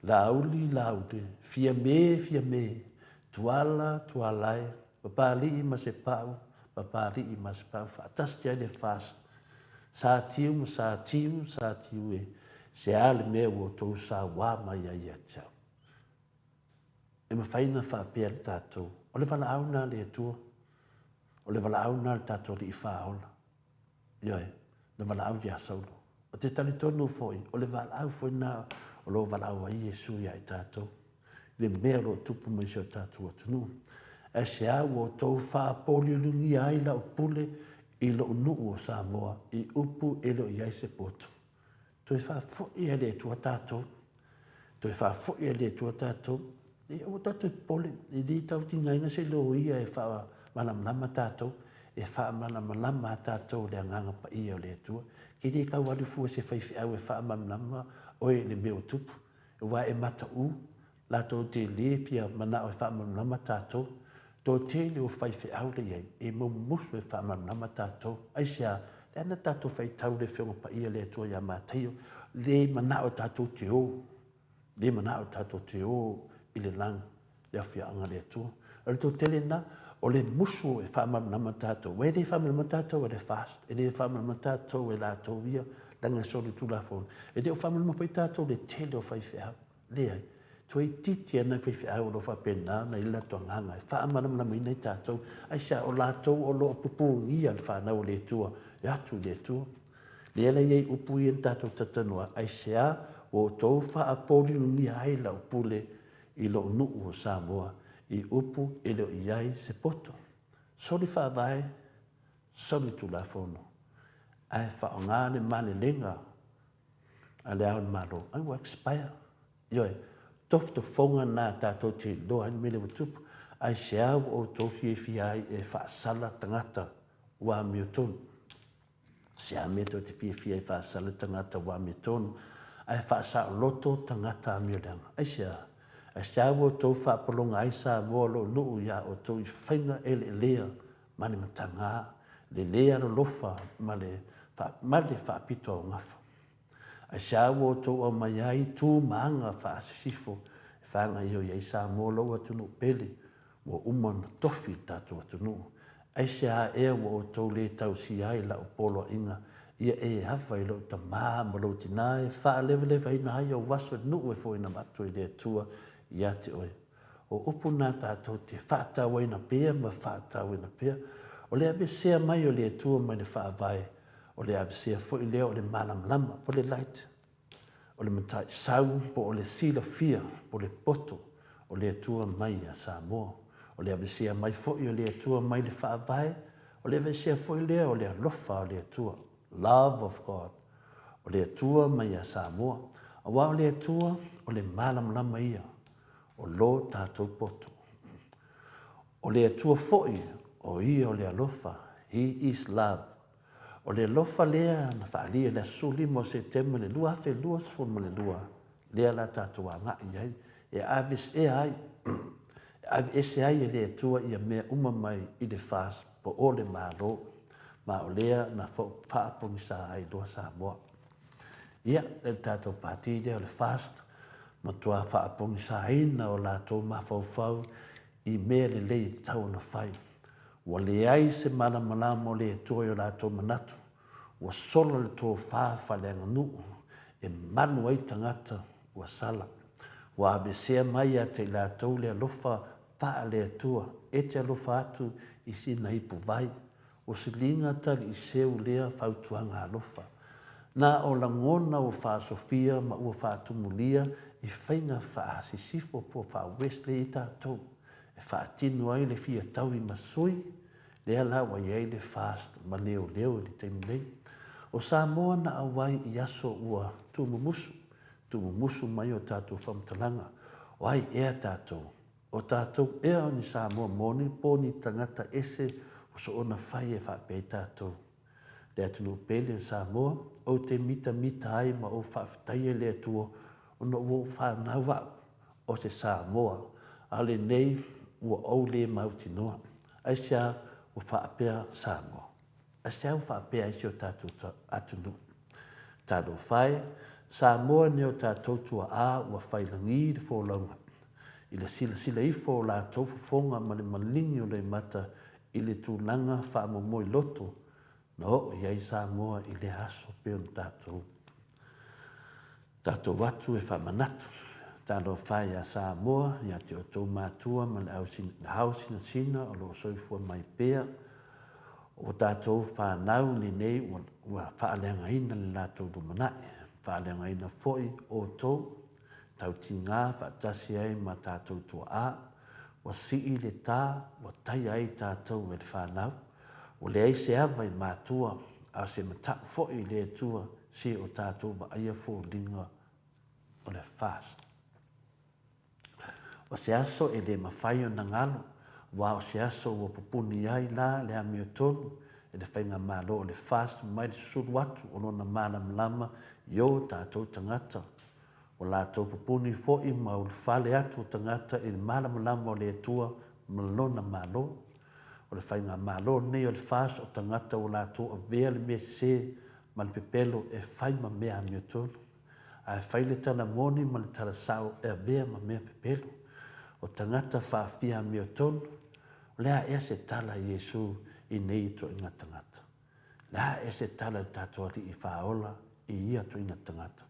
Laauli, Laauli, Fiame, Fiame, Tuala, Tualae, Papalii ma Sepau, Papalii ma Asipau faatasi ai le FAST. Sa tiu ma sa tiu, sa tiu e, se a le mea ua outou sauā mai ai ia te au. E mafai ona faapea le tatou, o le valaau lena a le Atua, o le valaau lena a le tatou Alii Faaola. Ioe, na valaau ia Saulo. Ou te talitonu foi, o le valaau foi lena o lo o valaau ai Iesu ia i tatou, i le mea o lo o tupu mai i si o tatou atunuu. Aisea ua outou faapoliulugia ai lau pule i lou nuu o Samoa i upu e le o i ai se poto? Toe faafoi e le Atua tatou. Toe faafoi e le Atua tatou. E aua tatou te popole, e le tau tigaina se loia e faamalamalama tatou, e faamalamalama lava tatou e le Agaga Paia o le Atua. E te le tau alu fua i se faifeau e faamalamalama oe i le mea ua tupu, aua e mataū, latou te le fia manao e faamalamalama tatou. Toatele o faifeau la i ai, e mumusu e faamalamalama tatou. Aisea? Lea na tatou faitau le Afioga Paia le Atua ia Mataio, le manao tatou te o, le manao tatou te o i le lagi, le afiaga a le Atua. O le toatele lena, o le musu e faamalamalama tatou. Ua e le faamalamalama tatou e le FAST, e le faamalamalama tatou e latou ia, leaga e solitulafono. E le o faamalamalama foi tatou i le tele o faifeau. Leai. Toeitiiti lava nai faifeau o lo o faapena ona i ai le latou agaga e faamalamalamaina i tatou. Aisea? O latou o lo o pupugia le fanau a le Atua e atu i le Atua. Lea la e i ai upu ia na tatou talatalanoa ai, aisea ua outou faapolilugia ai lau pule i lou nuu o Samoa i upu e le o i ai se poto. Soli faavae, soli tulafono, ae faaaoga le malelega a Le Ao o le Malo, ai ua expire. Ioe, tofotofoga na tatou te iloa ai le mea lea ua tupu. Aisea ua outou fiafia ai e faasala tagata ua amiotonu? Se a mea tou te fiafia ai e faasala tagata ua amiotonu, ae faasaoloto tagata amioleaga? Aisea? Aisea ua outou faapologa ai Samoa lou nuu iā outou i faiga eleelea ma le matagā, le lē alolofa ma le ma le faapitoaugafa. Aisea ua outou aumai ai tu ma aga faasisifo e faagaoioi ai Samoa lou atunuu pele ua uma ona tofi le tatou atunuu? Aisea ea ua outou lē tausia ai lau poloaiga ia e ava i lou tamā ma lou tinā e faalevalevaina ai ou aso i le nuu e foina atu e le Atua ia te oe? O upu na tatou te faatauaina pea ma faatauaina pea. O le aveesea mai o le Atua mai le Faavae, o le aveesea foi lea o le malamalama, po o le light, o le mataisau, po o le silafia, po o le poto o le Atua mai ia Samoa. O le aveesea mai foi o le Atua mai le Faavae, o le aveesea foi lea o le alofa o le Atua, love of God, o le Atua mai ia Samoa. Aua o le Atua, o le malamalama ia o lo tatou poto. O le Atua foi, o Ia o le alofa, He is love. O le alofa lea na faaalia i le aso 15 o Setema i le 2022, lea la tatou agai i ai, e aveesea ai, e aveese ai e le Atua ia mea uma mai i le FAST po o le Malo, ma o lea na faapogisa ai loa Samoa. Ia, le tatou pati lea o le FAST, matua faapogisaina o latou mafaufau i mea lelei e tatau ona fai. Ua leai se malamalama o le Atua i o latou manatu, ua sola le tofa faaleaganuu e malu ai tagata ua sala. Ua aveesea mai ia te i latou le alofa faale-Atua e te alofa atu i sina ipuvai, Ua siliga taliiseu lea fautuaga alofa. Na o lagona ua faasofia ma ua faatumulia i faiga faasisifo po faa-Wesley i tatou e faatino ai le fia taui ma sui, lea la ua i ai le fast ma leoleo i le taimi nei. O Samoa na auai i aso ua tuumumusu, tuumumusu mai o tatou faamatalaga, o ai ea tatou? O tatou ea o ni Samoa moni po ni tagata ese ua soona fai e faapea ai tatou. Le atunuu pele o Samoa, ou te mitamita ai ma ou faafetaia i le Atua ona ua ou fanau au o se Samoa, a o lenei ua ou le mautinoa. Aisea ua faapea Samoa? Aisea ua faapea ai si o tatou atunuu? Talofa e, Samoa nei o tatou tuaa ua failagi le folauga i le silasila ifo o latou fofoga ma le maligi o loimata i le tulaga faamomoe loto na oo i ai Samoa i lea aso pei ona tatou tatou atu e faamanatu. Talofa e ia Samoa, ia te outou matua ma le au sinasina o lo o soifua mai pea. O tatou fanau lenei ua faaleagaina le latou lumanai, faaleagaina foi outou, tautiga faatasi ai ma tatou tuaa, ua sii le ta, ua taia ai tatou e le fanau. Ua leai se ava i matua, a o se matau foi i le Atua se o tatou vaaia foliga o le fast. O se aso e le mafai ona galo, aua o se aso ua pupuni ai la le amiotonu e le Faigamalo o le FAST mai le susulu atu o lona malamalama i o tatou tagata. Ua latou pupuni foi ma ulufale atu o tagata i le malamalama o le Atua ma Lona Malo. O le Faigamalo lenei o le FAST o tagata ua latou avea le mea sese ma le pepelo e fai ma mea amiotonu. Ae fai le tala moni ma le tala sao e avea ma mea pepelo. O tagata faafia amiotonu, o le a ea se tala a Iesu i nei ituaiga tagata? O le a ea se tala i le tatou Alii Faaola i ia ituaiga tagata?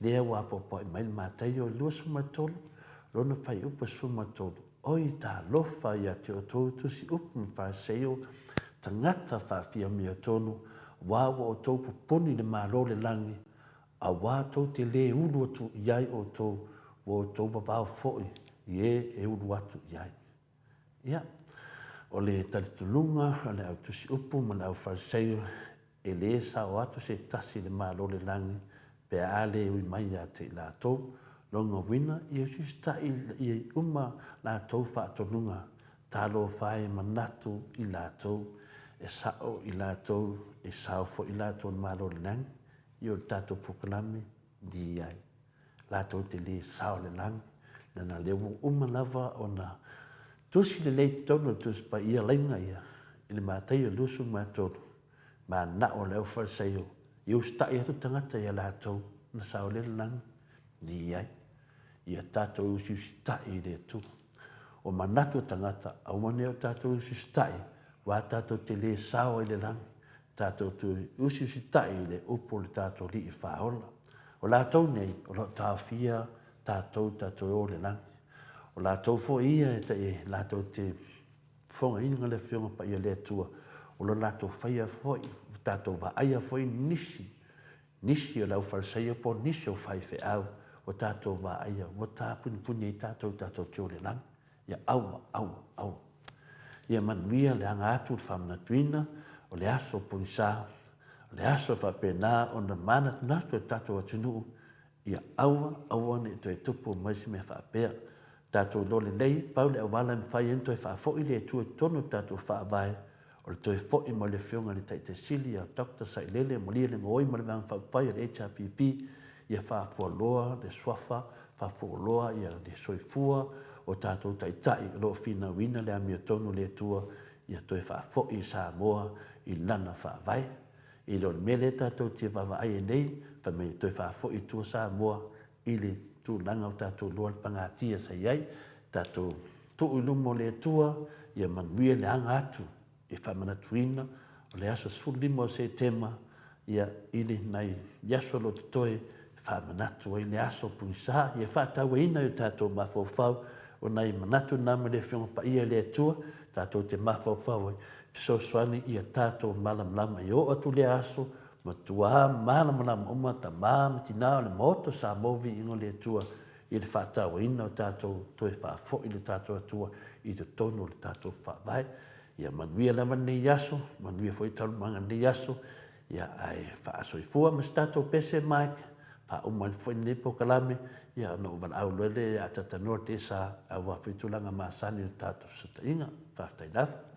Lea ua apoapoai mai le Mataio i le 23, lona fuaiupu e 13, Oi talofa ia te outou tusi upu ma Fariseio, tagata faafia amiotonu, aua ua outou pupuni le Malo o le lagi, Aua tou te lē ulu atu i ai outou, ua outou vavao foi i e e ulu atu i ai. Ia, o le talitonuga o le au tusi upu ma le au Fariseio, e lē sao atu se tasi i le Malo o le lagi pe a lē ui mai ia te i latou. Lona uiga, ia usiusitaʻi i uma latou faatonuga, talofa e manatu i latou, e sao i latou, e sao foi i latou i le Malo o le lagi. I o le tatou polokalame li ai. Latou te le sao le lagi, leaga lea ua uma lava ona tusi lelei i totonu o le Tusi Paia laina ia i le Mataio 23, mananao o le aufalesaio ia usitai atu tagata ia latou ona sao lea le lagi, li ai. Ia tatou usiusitai i le Atua. O manatu o tagata, aua ne i o tatou usiusitai, aua tatou te le sao ai le lagi. Tatou te usiusitai i le upu o le tatou Alii Faaola. O latou nei, o lo o taofia tatou, tatou e o i le lagi. O latou foi ia e tai latou te fofogaina le Afioga Paia a le Atua, o lo latou faia foi, ua tatou vaaia foi nisi, nisi o le aufalesaia po o nisi o faifeau ua tatou vaaia, ua tapunipuni ai tatou, tatou te o i le lagi. Ia aua, aua, aua. Ia manuia le aga atu i le faamanatuina o le aso pogisa, o le aso e faapena ona manatunatu e le tatou atunuu, ia aua, aua ne i toe tupu mai se mea faapea. Tatou iloa lelei, pau le auala e mafai ai ona toe faafoi le Atua i totonu o le tatou Faavae, O le toe foi mai o le Afioga i le Taitai Sili ia Doctor Sailele Malielegaoi ma le Vaega Faaupufai a le HRPP ia faafualoa le suafa, faafualoa ia le soifua o tatou Taitai o lo o finauina le amiotonu a le Atua ia toe faafoi i Samoa i lana Faavae. E le o le mea lea tatou te vaavaai ai nei, fai mai ia toe faafoi i tua Samoa i le tulaga o tatou iloa le pagatia sa i ai, tatou tuu i luma o le Atua, ia manuia le aga atu i faamanatuina o le aso 15 o Setema, ia i le nai aso o lo o totoe e faamanatu ai le aso pugisa, ia faatauaina i o tatou mafaufau o nai manatu na ma le Afioga Paia i le Atua, tatou te mafaufau ai, fesoasoani ia tatou malamalama ia oo atu lea aso, Matua malamalama uma tama ma tina o le Maota o Samoa viiga o le Atua i le faatauaina o tatou toe faafoi le tatou Atua i totonu o le tatou Faavae. Ia manuia lava lenei aso, manuia foi taualumaga o lenei aso, ia ae faasoifua ma se tatou pese Mike, faauma ai foi lenei polokalame, ia ona ou valaau loa lea ia Atatanoa Tesa aua foi tulaga masani o le tatou fesootaiga. Faafetai lava.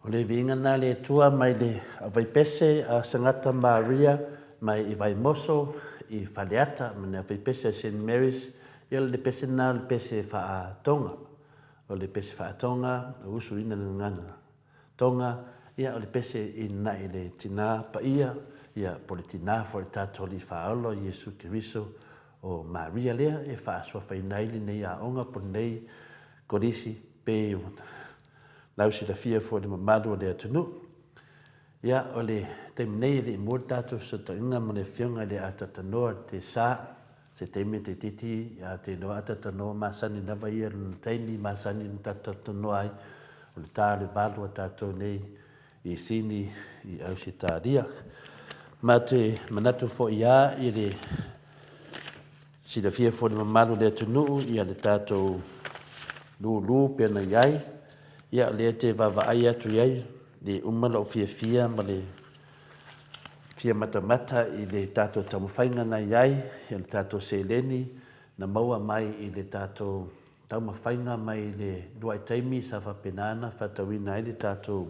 O le viiga lena le Atua mai le Avaipese a Sagata Maria mai i Vaimoso i Faleata ma le Avaipese a Saint Mary's. Ia o le pese lena o le pese faa-Tonga. O le pese faa-Tonga, usuina le gagana Tonga, ia o le pese i na'i le Tina Paia, ia po o le Tina foi o le tatou Alii Faaola o Iesu Keriso o Maria lea e faasoafaina ai lenei aoga po o lenei Kolisi pei ua lausilafia foi i le mamalu o le atunuu. Ia, o le taimi nei e le i mua le tatou fesootaiga ma le Afioga i le Atatanoa Tesa, se taimi e toeitiiti a te iloa Atatanoa masani lava ia lona taimi masani na tatou talanoa ai, o le ta o le valu a tatou nei i Sini i Ausetalia. Ma te manatu foi lava i le Silafia foi le mamalu o le atunuu ia le tatou lulu pei ona i ai. Ia o lea e te vaavaai atu i ai, le uma lou fiafia ma le fia matamata i le tatou taumafaiga na i ai, ia le tatou seleni na maua mai i le tatou taumafaiga mai le luai taimi sa faapena ona faatauina ai le tatou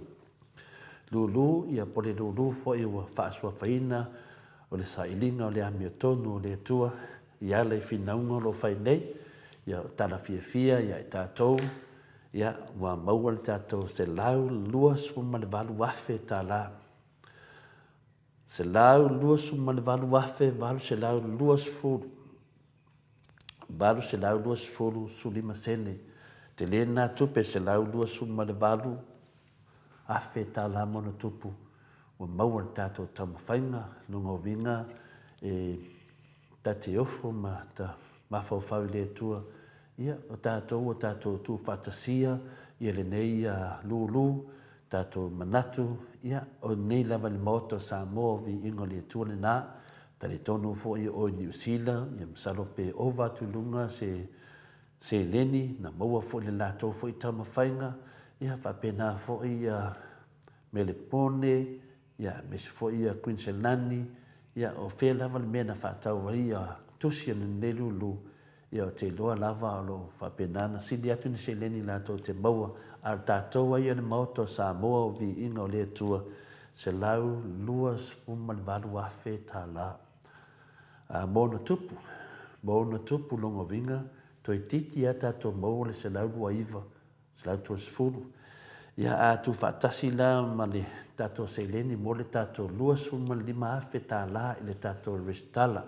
lulu, ia po o le lulu foi ua faasuafaina o le sailiga o le amiotonu o le Atua i ala i finauga o lo o fai nei, ia o tala fiafia ia i tatou, ia ua maua le tatou $128,000. $128,820. 820 15 sene. Tele lena tupe, 128 afe tala ma ona tupu ua maua i le tatou taumafaiga, lona uiga e ta te ofo ma ta mafaufau i le Atua, ia o tatou ua tatou tuufaatasia ia lenei lulu, tatou manatu, ia o nei lava i le Maota o Samoa o viiga o le Atua lena, talitonu foi o oe Niu Sila, ia masalo pe ova atu i luga se seleni na maua foi i le latou foi taumafaiga, ia faapena foi ia Melepone, ia aemaise foi ia Kuiniselani, ia o fea lava le mea na faatau ai ia tusi a lenei lulu, ia ou te iloa lava o lo o faapena ona sili atu ni seleni latou te maua, a o tatou lava ia le Maota o Samoa o Viiga o le Atua, $128,000. A mo ona tupu, mo ona tupu lona uiga, toeitiiti lava tatou maua le 129, 130. Ia a tuufaatasi la ma le tatou seleni mo le tatou $25,000 i le tatou resitala,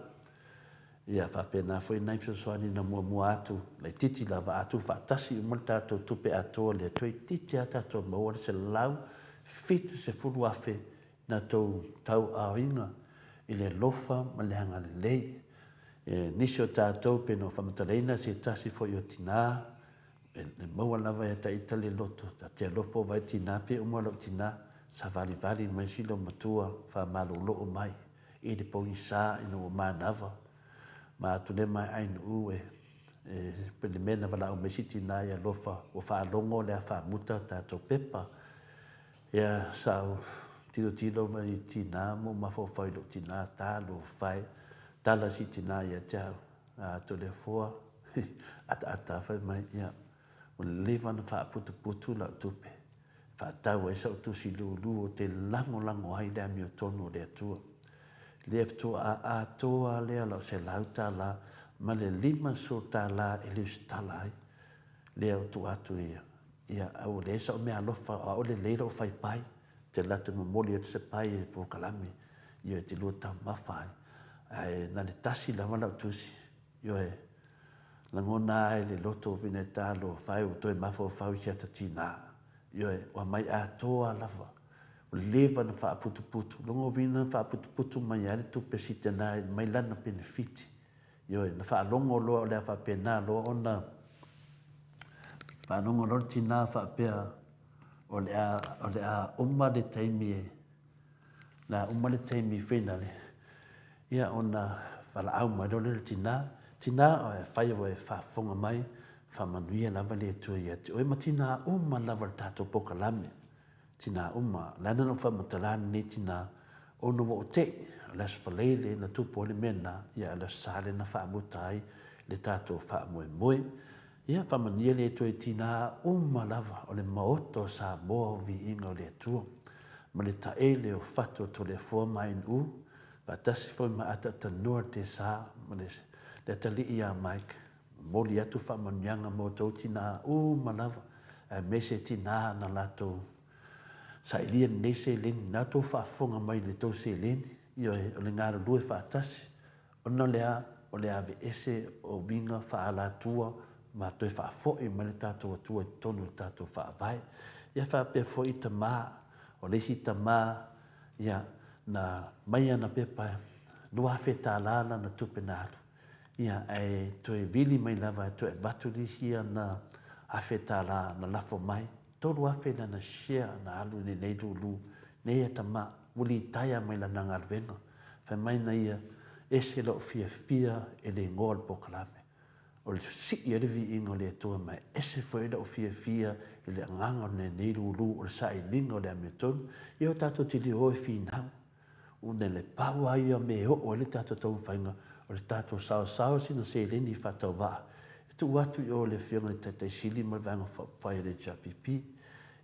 ia faapena foi nai fesoasoani na muamua atu laitiiti lava, a tuufaatasi uma le tatou tupe atoa lea, toeitiiti lava tatou maua le $170,000 na tou tauaoina i le alofa ma le agalelei. E nisi o tatou pei ona ou faamatalaina se tasi foi o tina, e maua lava ia ta ita le loto, ta te alofa ua vaai tina pei uma lou tina, savalivali mai si loomatua faamalolo mai i le pogisa ina ua manava ma atu lea mai ainuu e e le mea na valaau mai si tina e alofa ua faalogo le a faamuta tatou pepa. Ia sa ou tilotilo mai i tina ma ou mafaufau i lou tina talofa e, tala si tina ia te au, a Toleafoa, ataata fai mai, ia, ua leva ona faaputuputu lau tupe, faatau ai sau tusi lulu ou te lagolago ai le amiotonu o le Atua. Lea faatoa atoa lea lau $100 ma le $50 e lesitala ai. Lea ua tuu atu ia, ia a ua leai sau meaalofa, ʻaʻole lelei lou fai pai, ou te alu atu e momoli atu se pai i le polokalame, ioe, e te lua taumafa ai. Ae na o le tasi lava lau tusi, ioe, lagona ai le loto o Vineta Talofa e ua toe mafaufau i si ata tinā. Ioe, ua aumai atoa lava. Ua leva ona faaputuputu. Lona uiga na faaputuputu mai ai le tupe sitena mai lana penefiti. Ioe, na faalogo loa o le a faapena loa ona faalogo loa le tina faapea o le a, o le a uma le taimi e, le a uma le taimi finale, ia ona valaau mai loa lea o le tina, tina, afai ua e faafofoga mai, faamanuia lava le Atua ia te oe ma tina uma lava o le tatou polokalame. Tina uma, o le a na ou faamatala lenei tina, ona ua ou tei, o le Aso Faraile na tupu ai le mea lena, ia a o le Aso Sa lea na faamuta ai le tatou faamoemoe. Ia, faamanuia le Atua i tinā uma lava o le Maota o Samoa o Viiga o le Atua, ma le taele o fatu o Toleafoa ma Ainu'u, faatasi foi ma Ataatanoa le Tesa ma le atalii ia Mike. Momoli atu faamanuiaga mo outou tinā uma lava, aemaise tinā na latou sailia lenei seleni, na outou faafofoga mai i le tou seleni, ioe, o le galulue faatasi, Ona o le a? O le aveese o uiga faaalatua ma toe faafoi mai le tatou Atua i totonu o le tatou Faavae. Ia faapea foi i tama, o le isi tama, ia, na mai ana pepa $2,000 tala lana tupe na alu, ia, ae toe vili mai lava e toe avatu le isi ana $1,000 na lafo mai, $3,000 lana share na alu i lenei lulu, nei a tama, ua litaea mai lana galuega. Fai mai na ia, Ese lou fiafia e le igoa o le polokalame. O le sii ai le viiga o le Atua ma e ese foi lou fiafia i le agaga o lenei lulu o le sailiga o le amiotonu. Ia o tatou te le o e finau. Ona le pau lava ia o mea e oo ai le tatou taumafaiga o le tatou saosao sina seleni faatauvaa e tuu atu i o i le Afioga i le Taitai Sili ma le Vaega Faaupufai a le HRPP.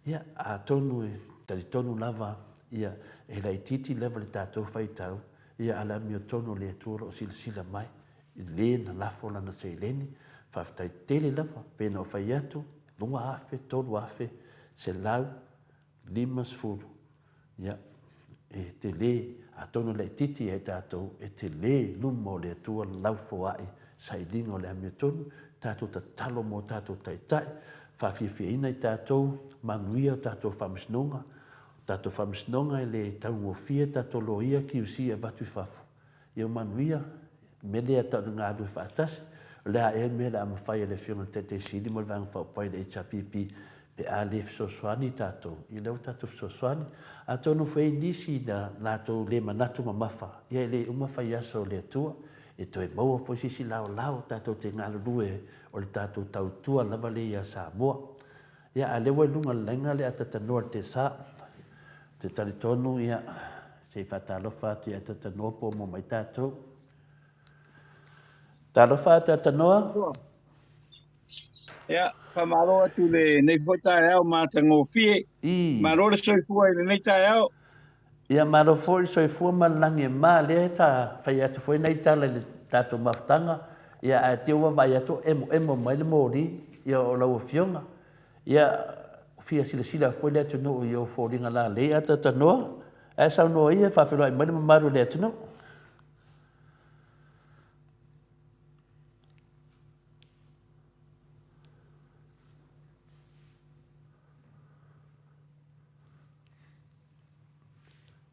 Ia, atonu e talitonu lava Ia, e laitiiti lava le tatou faitau, ia a le amiotonu o le Atua o lo o silasila mai, i le na lafo lana seleni, faafetai tele lava, pei ona ou fai atu, 2000, 3000, 150, ia, e tele, atonu e laitiiti ia i tatou, e tele i luma o le Atua lau foai sailiga o le amiotonu, tatou tatalo mo tatou taitai, faafiafiaina i tatou, manuia o tatou faamasinoga, O tatou faamasinoga e le taugofie tatou loia QC e avatu i fafo. Ia manuia, mea lea tau le galue faatasi, o le a ea le mea o le a mafai e le Afioga i le Taitai Sili ma le Vaega Faaupufai a le HRPP pe a le fesoasoani tatou, ia lea ua tatou fesoasoani. Atonu foi e i ai nisi na latou le manatu mamafa, ia e le uma fai aso o le Atua, e toe maua foi se isi laolao tatou te galulue o le tatou tautua lava lea ia Samoa. Ia, a o lea ua i luga o le laina le atatanoa i le tesa. Ou te talitonu, ia, se i faatalofa atu i atatanoa po o mai tatou. Talofa atatanoa. Ia, faamalo atu lenei foi taeao matagofie. I. Malo le soifua i lenei taeao. Ia, malo foi le soifua ma le lagi e mama. Lea ta fai atu foi nai tala i le tatou mafutaga, ia, ae te ua vaai atu o emoemo mai le moli, ia, o lau Afioga. Ia, fia silasila foi le atunuu i ou foliga lalei a tatanoa, ae saunoa ia e faafeiloai mai le mamalu o le atunuu.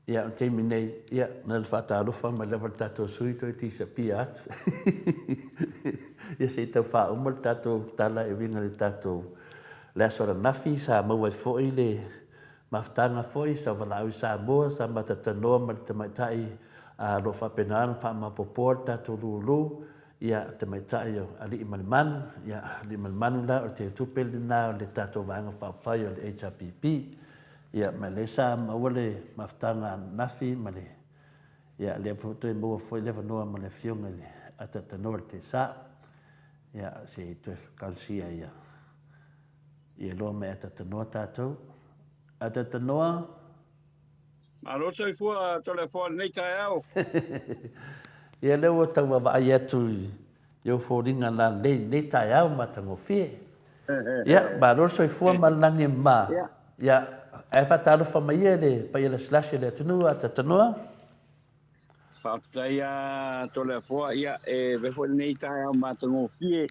Ia, o le taimi nei, ia, na o le faatalofa mai lava le tatou sui toe tisapia atu. Ia, se i tau faauma le tatou tala e uiga i le tatou le aso ananafi sa maua ai foi le mafutaga foi sa valaau i Samoa, sa matatanoa ma le tamaitai o lo o faapena ona faamaopoopoa le tatou lulu, ia, tamaitai o Aliimalemanu, ia, Aliimalemanu la o le teutupe lena o le tatou Vaega Faaupufai o le HRPP. Ia, ma lea sa maua le mafutaga ananafi ma le, ia, lea foi ua toe maua foi le avanoa ma le Afioga i le Atatanoa i le Tesa, ia, se i toe talosia ia, ia loa mai Atatanoa tatou. Atatanoa. Malo soifua Toleafoa i lenei taeao. Ia, lea ua tau vaavaai atu i I ou foliga lalei lenei taeao matagofie. Ia, malo le soifua ma le lagi e mama. Ia, ae faatalofa mai ia i le paia lasilasi o le atunuu a Tatanoa. Faafetai a Toleafoa. Ia, e avea foi lenei taeao matagofie,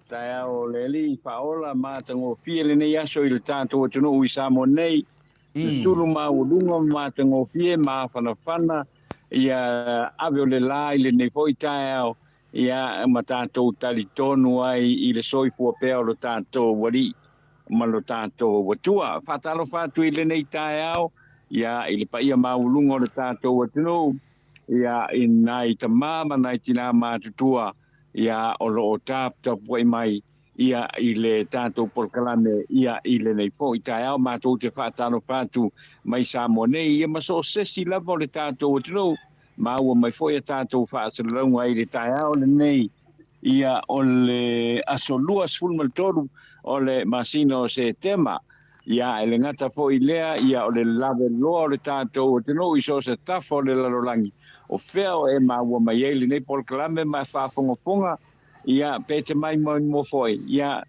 taeao o le Alii faaola matagofie lenei aso i le tatou atunuu i Samoa nei. Le sulu maualuga ma matagofie mafanafana ia ave o le la i lenei foi taeao ia ma tatou talitonu ai i le soifua pea o lo tatou Alii ma lo tatou Atua. Faatalofa atu i lenei taeao ia i le paia maualuga o le tatou atunuu ia i nai tama ma nai tina matutua ia o lo o taputapuai mai ia i le tatou polokalame ia i lenei foi taeao. Matou te faatalofa atu mai Samoa nei ia ma so o se isi lava o le tatou atunuu. Maua mai foi a tatou faasalalauga i le taeao lenei. Ia, o le aso 23 o le masina o Setema. Ia, e le gata foi i lea, ia, o le laveloa o le tatou atunuu i so o se tafa o le lalolagi, o fea o e maua mai ai lenei polokalame ma e faafogafoga, ia, pe te maimoaimoa foi, ia,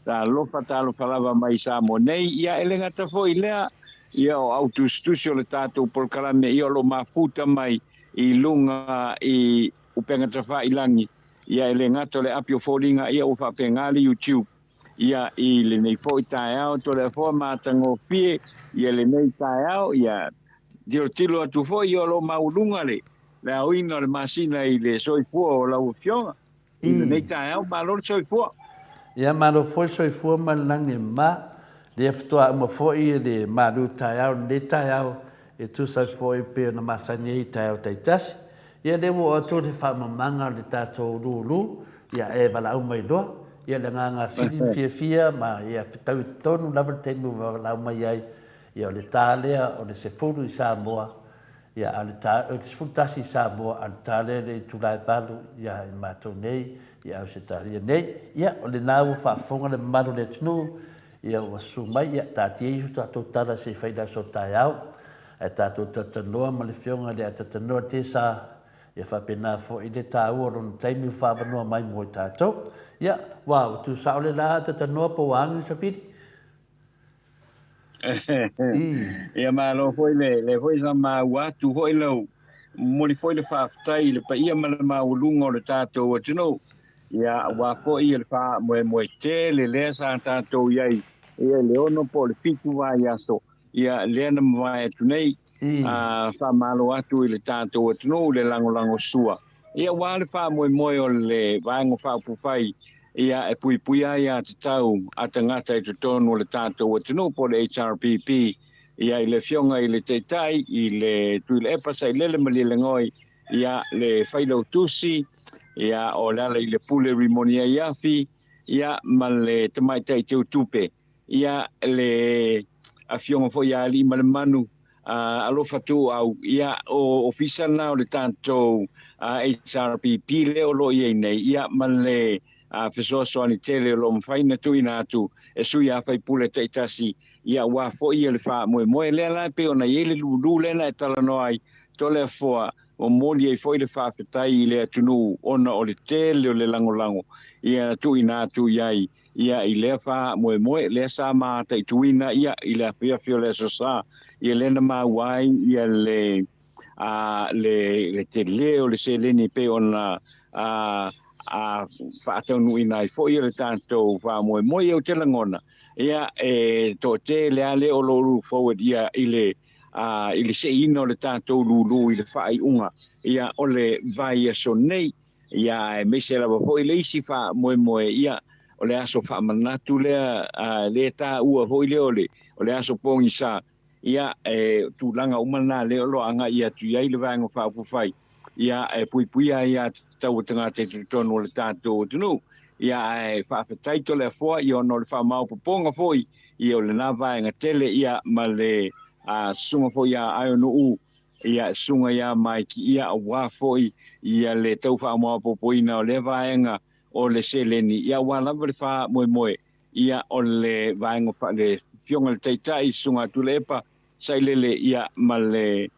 talofa, talofa lava mai i Samoa nei. Ia, e le gata foi i lea, ia, o au tusitusi o le tatou polokalame, ia, o lo o mafuta mai i luga i upegatafailagi, ia, e le gata o le api o foliga, ia, ua faapena le YouTube. Ia, i lenei foi taeao, Toleafoa matagofie, ia lenei taeao, ia, tilotilo atu foi, ia, o lo o maualuga le, le aoina o le masina i le soifua o lau Afioga. I lenei taeao, malo le soifua. Ia, malo foi le soifua ma le lagi e mama. Lea faatoa uma foi le malu taeao i lenei taeao e tusa ai foi pei ona masani ai i taeao taitasi. Ia lea ua oo atu le faamamaga o le tatou lulu, ia e valaau mai loa. Ia le agaga sili na fiafia ma ia fetaui tonu lava le taimi ua valaau mai ai, ia o le ta lea o le 10 i Samoa, ia a o le ta, o le 11 i Samoa, a o le ta lea i le itula e 8 ia i matou nei i Ausetalia nei. Ia o lena ua faafofoga le mamalu o le atunuu, ia ua susu mai, ia taatia ifo tatou tala se i fai i le aso taeao. Ae tatou talatalanoa ma le Afioga i le Atatanoa Tesa, ia faapena foi le taua o lona taimi ua faaavanoa mai mo i tatou. Ia, ua, ua tuusao le la Atatanoa po ua agi le savili? I. Ia malo foi le, le foi sa maua atu foi lau momoli foi le faafetai i le paia ma le maualuga o le tatou atunuu. Ia, aua foi le faamoemoe tele lea sa tatou i ai ia i le 6 po o le 7 vaiaso ia lea na mavae atu nei, a faamalo atu i le tatou atunuu le lagolagosua. Ia aua le faamoemoe o le Vaega Faaupufai ia e puipuia ai aiatatau a tagata i totonu o le tatou atunuu po o le HRPP, ia i le Afioga i le Taitai, i le Tuilaepa Sailele Malielegaoi, ia le Failautusi, ia o Lealailepule Rimoni Aiafi, ia ma le Tamaitai Teutupe. Ia, le Afioga foi ia Aliimalemanu, alofa tuuau, ia, o ofisa na o le tatou HRPP lea o lo o i ai nei, ia, ma le fesoasoani tele o lo o mafai ona tuuina atu e sui a faipule taitasi, ia, aua foi ia le faamoemoe lea la e pei ona i ai le lulu lea na e talanoa ai, Toleafoa, momoli ai foi le faafetai i le atunuu ona o le tele o le lagolago ia tuuina atu i ai ia i lea faamoemoe lea sa mataituina ia i le afiafi o le Aso Sa, ia lea na maua ai ia le a le le tele o le seleni e pei ona a a faataunuuina ai foi le tatou faamoemoe. Ia ou te lagona ia e toatele lava lea o lo o look forward ia i le a i le seiina o le tatou lulu i le faaiuga ia o le vaiaso nei, ia aemaise lava foi le isi faamoemoe ia o le aso faamanatu lea a le taua foi lea o le o le aso pogisa ia e tulaga uma na lea o lo o agai atu i ai le Vaega Faaupufai ia e puipuia ai aiatatau a tagata i totonu o le tatou atunuu. Ia ae faafetai Toleafoa ia ona o le faamaopoopoga foi ia o lena vaega tele ia ma le susuga foi ia Aionu'u ia susuga ia Mike ia aua foi ia le tau faamaopoopoina o lea vaega o le seleni ia aua lava le faamoemoe ia o le vaega fa le Afioga i le Taitai susuga a Tuilaepa Sailele ia ma le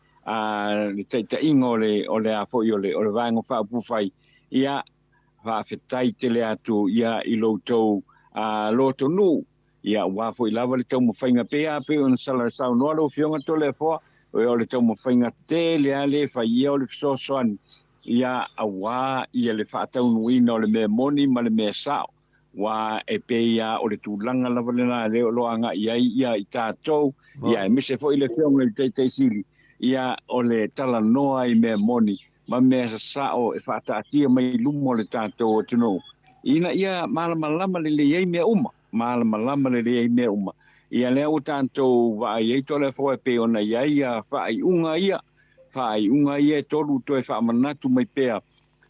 le taitaiga o le o le a foi o le o le Vaega Faaupufai ia faafetai tele atu ia i lo outou lotonuu ia aua foi lava le taumafaiga pei lava pei ona saunoa lau Afioga Toleafoa o le taumafaiga tele lava lea e fai ia o le fesoasoani ia aua ia le faataunuuina o le mea moni ma le mea sao aua e pei lava o le tulaga lava lena lea o lo o agai i ai ia i tatou ia aemaise foi le Afioga i le Taitai Sili ia o le talanoa i mea moni ma mea sasao e faataatia mai i luma o le tatou atunuu ina ia malamalama lelei ai mea uma, malamalama lelei ai mea uma. Ia lea ua tatou vaai ai Toleafoa e pei ona i ai ia faaiuga ia, faaiuga ia e tolu toe faamanatu mai pea,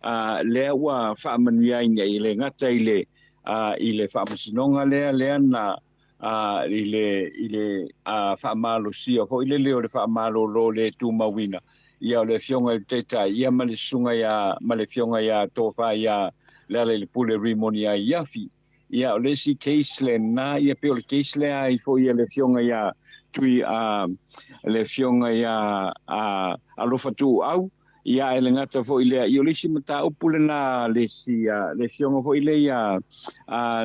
a, lea ua faamanuia ai nei, e le gata i le, a, i le faamasinoga lea, lea na, a, i le, i le a, faamalosia foi lele o le faamalolo le tumauina ia o le Afioga i le Taitai ia ma le Susuga ia, ma le Afioga ia Tofa ia Lealailepule Rimoni Aiafi. Ia, o le isi case lena, ia pei o le case lea ai foi a le Afioga ia Tui, a le Afioga ia Alofa Tuuau, ia ae le gata foi lea, ia o le isi mataupu lena a le isi, le Afioga foi lea ia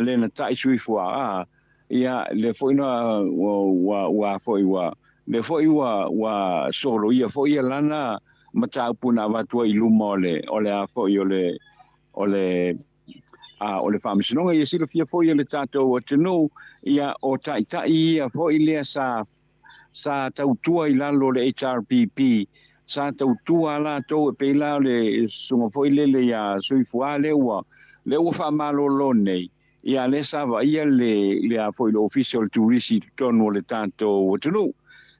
Lenatai Suifua, a, ia lea foi na ua, ua foi ua, lea foi ua, ua soloia foi ia lana mataupu na avatu ai i luma o le, o le a foi o le, o le, a o le Faamasinoga. Ia silafia foi e le tatou atunuu, ia o taitai ia foi lea sa sa tautua i lalo o le HRPP, sa tautua latou e pei la o le susuga foi lele ia Soifua lea ua lea ua faamalolo nei, ia lea sa vaaia le le a foi le ofisa o le turisi i totonu o le tatou atunuu.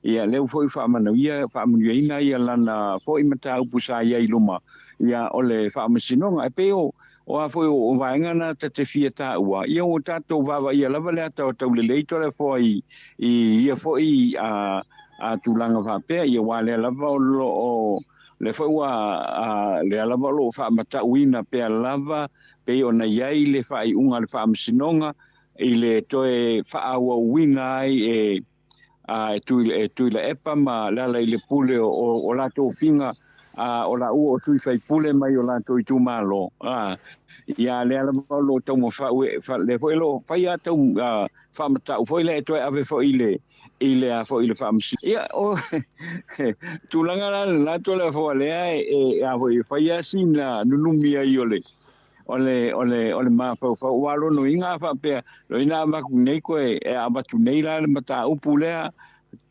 Ia lea ua foi faamanuia faamanuiaina ia lana foi mataupu sa i ai i luma ia o le Faamasinoga. E pei o o a foi o vaega na ta te fia taua, ia ua tatou vaavaaia lava le ata o taulelei Toleafoa i i ia foi a a tulaga faapea, ia aua lea lava o lo o lea foi ua a lea lava o lo o faamatauina pea lava pei ona i ai le faaiuga a le Faamasinoga i le toe faaauauina ai e a e Tui, e Tuilaepa ma Lealailepule o, o, o latou figa, a o laua o sui faipule mai o latou itumalo, a ia lea lava o lo o taumafau e, fa, lea foi o lo o fai a tau a, faamatau foi lea e toe ave foi i le i le a foi i le faamasino. Ia o tulaga la le latou le foa lea e, e a foi e fai a sina nunumi ai o le o le o le o le mafaufau aua lona uiga a faapea loina avatu nei koe e avatu nei la le mataupu lea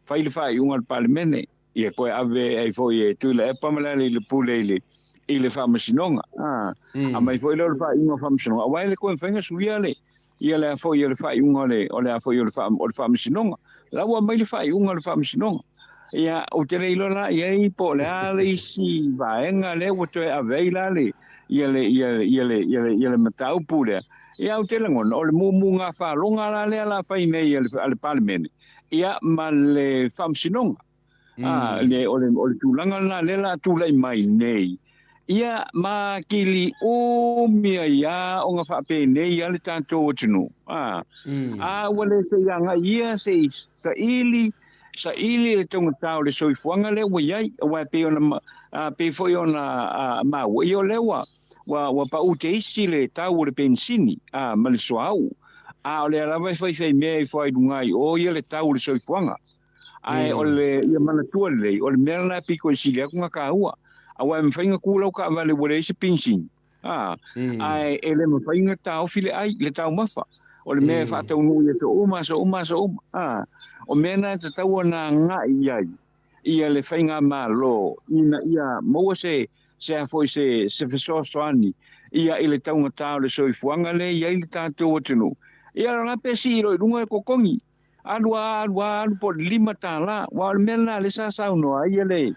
fai le faaiuga a le Palemene ia koe ave ai foi e Tuilaepa ma Lealailepule i le i le faamasinoga a aumai foi lea o le faaiuga faamasinoga aua e le koe mafai ona suia le ia le a foi o le faaiuga o le o le a foi o le faa, o le faamasinoga la ua aumai le faaiuga o le faamasinoga. Ia, ou te le iloa la i ai po o le a le isi vaega lea ua toe ave ai la le ia le ia ia le ia le ia le mataupu lea. Ia, ou te lagona o le mumuga faaloga la lea la fai nei a le, a le Palemene ia ma le faamasinoga. A, le, o le, o le tulaga lena lea la tulai mai nei. Ia, ma kili umi ai a ona faapenei a le tatou atunuu. A, a ua le se i agai ia se i saili, saili le taugata o le soifuaga lea ua i ai, aua e pei ona, a, pei foi ona a, maua, ia o lea ua, ua, ua pau te isi le tau o le penisini, a, ma le suauu. A o lea lava e faifai mea ifo ai luga i o ia le tau o le soifuaga. Ae o le, ia manatua lelei, o le mea lena e pito i sili atu ona taua. Aua e mafai ona tu lau taavale ua leai se penisini, a, ae e le mafai ona taofi le ai, le taumafa. O le mea e faataunuu i aso uma, aso uma, aso uma. A, o mea na e tatau ona agai i ai ia le faigamalo ina ia maua se, se a foi se, se fesoasoani ia i le taugata o le soifuaga lea e i ai le tatou atunuu. Ia o la pe sii loa i luga e totogi. Alu a alu a alu po o le $5. Aua o le mea lena lea sa saunoa ai le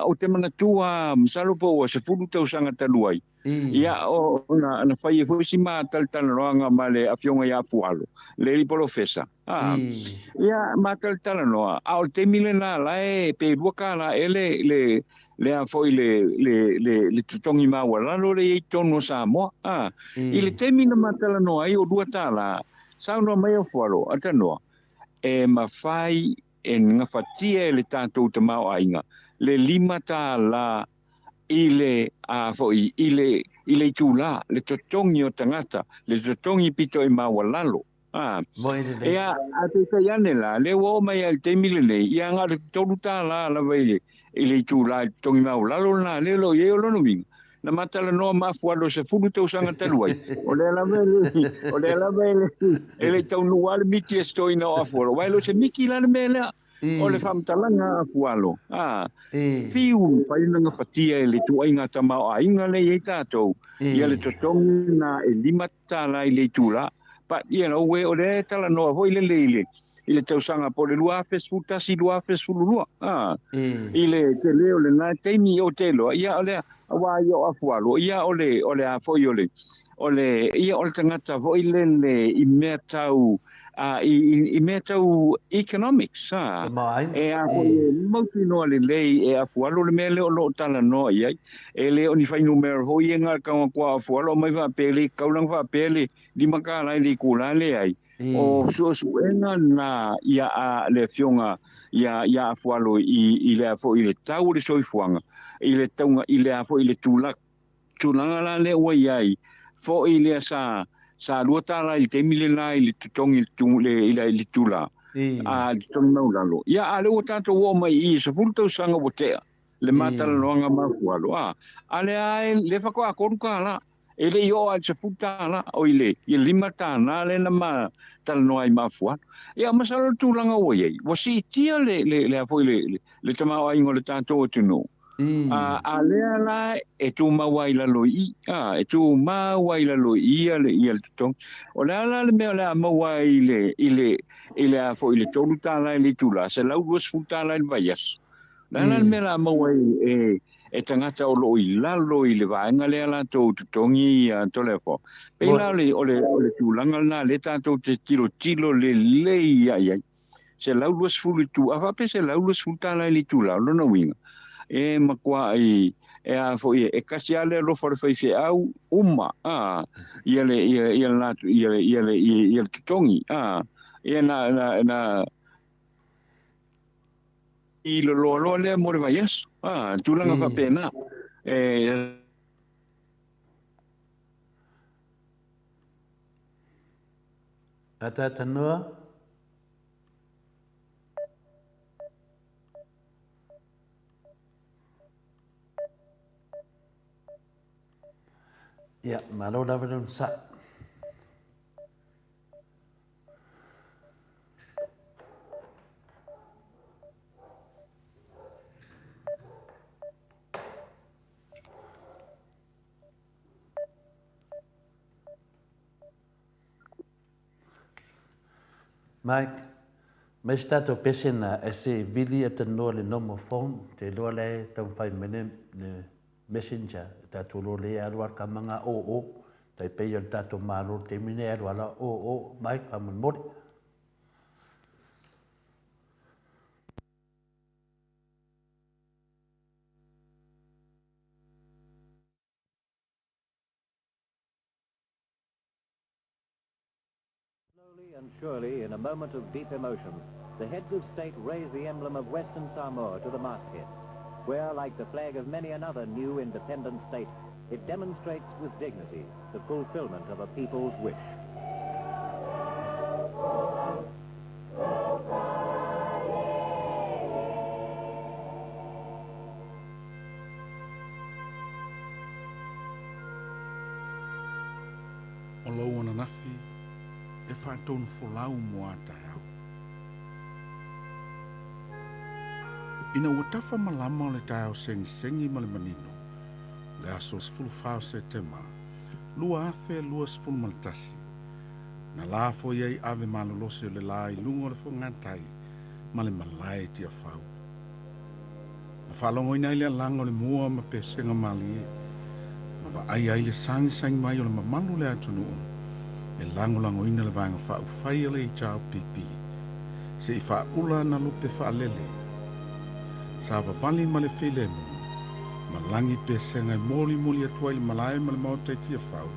ou te manatua masalo po ua 10 tausaga talu ai. Ia ona na fai ai foi si matalatalanoaga ma le afioga ia Afualo, le alii polofesa. Ia matalatalanoa, a o le taimi lena la e pe $2 ea le le le a foi le le le le totogi maualalo lea e i ai i totonu o Samoa. I le taimi na matalanoa ai o $2, Saunoa mai Afualo, Atanoa, e mafai e gafatia e le tatou tamaoaiga le $5 i le, a foi, i le, i le itulā, le totogi o tagata, le totogi pito i maualalo. A, ea, ae peitai ane la, lea ua oo mai lava i le taimi lenei, ia na o le $3 lava i le, i le itulā i le totogi maualalo lena, lea o lo o i ai. O lona uiga, na ma talanoa ma Afualo i 10 tausaga talu ai, o lea lava e le, o lea lava e le, e le i taunuu lava le miti a si toeaina o Afualo, aua e le o se miti la le mea lea. O le faamatalaga a Afualo, a, fiu mafai ona gafatia e le ituaiga tamaoaiga lea e i ai tatou, ia le totogi lena e $5 i le itula. But, you know, o lea e talanoa foi lele i le, i le tausaga po o le 2011, 2012, a, i le tele o lena taimi ou te iloa, ia o lea, aua ia o Afualo, ia o le, o le a foi o le, o le, ia o le tagata foi lele i mea tau i, i, i mea tau economics, a, e a foi e mautinoa lelei e Afualo le mea lea o lo o talanoa i ai. E le o ni fuainumera foi ia na o le tagata a Afualo aumai faapea le taulaga faapea le $5 i le itula, leai. O suesuega na ia a le afioga ia ia Afualo i le a foi i le tau o le soifuaga i le tauga i le a foi i le tulaga tulaga la lea ua i ai foi lea sa sa $2 i le taimi lena i le totogi i le i le itula a le totogi maualalo. Ia, a lea ua tatou oo mai i 10 tausaga ua tea le matalanoaga ma Afualo, a a lea e le faatoa $3, e le i oo lava i le $10, o i le $5 lea na ma talanoa ai ma Afualo. Ia, masalo le tulaga ua i ai, ua siitia le le le a foi le le tamaoaiga o le tatou atunuu. A a lea la e tumau ai i lalo i i, a e tumau ai i lalo i i ia le ia le totogi. O le a la le mea o le a maua ai i le i le i le a foi i le $3 i le itula, $120 i le vaiaso. O le a la le mea o le a maua ai e e tagata o lo o i lalo i le vaega lea latou totogi ia Toleafoa. Pei la o le, o le, o le tulaga lena lea tatou te tilotilo lelei ia i ai. 120 itu, a faapea $120 i le itula, o lona uiga, e matuai e a foi e tasi lava le alofa o le faifeau uma a ia le ia ia le ia ia le ia le totogi a ia na na na i le loaloa lea mo le vaiaso, a, tulaga faapena. E Ataata noa. Ia, malo lava le onosai. Mike, mai se tatou pesena e se vili e tanoa le normal phone, te iloa la e taumafai mai le messenger, e tatou loa le alu ala ka manga o o, tai pei o le tatou Malo i le taimi nei alu ala o o, Mike, faamolemole. Slowly and surely, in a moment of deep emotion, the heads of state raise the emblem of Western Samoa to the masthead, where, like the flag of many another new independent state, it demonstrates with dignity the fulfillment of a people's wish. O lou ananafi e faatonufolau mo a taeao. Ina ua tafa malama o le taeao segisegi ma le manino, le aso 14 o Setema 2021, na lafoi ai ave malolosi o le la i luga o le fogatai ma le malae i Tiafau. Na faalogoina ai le alaga o le mua ma pesega malie, ma vaaia ai le sagisagi mai o le mamalu o le atunuu e lagolagoina le Vaega Faaupufai a le HRPP se i faaula ana lupe faalele. Sa vavali ma le filemu, ma lagi pesega e molimoli atu ai le malae ma le maota i Tiafau,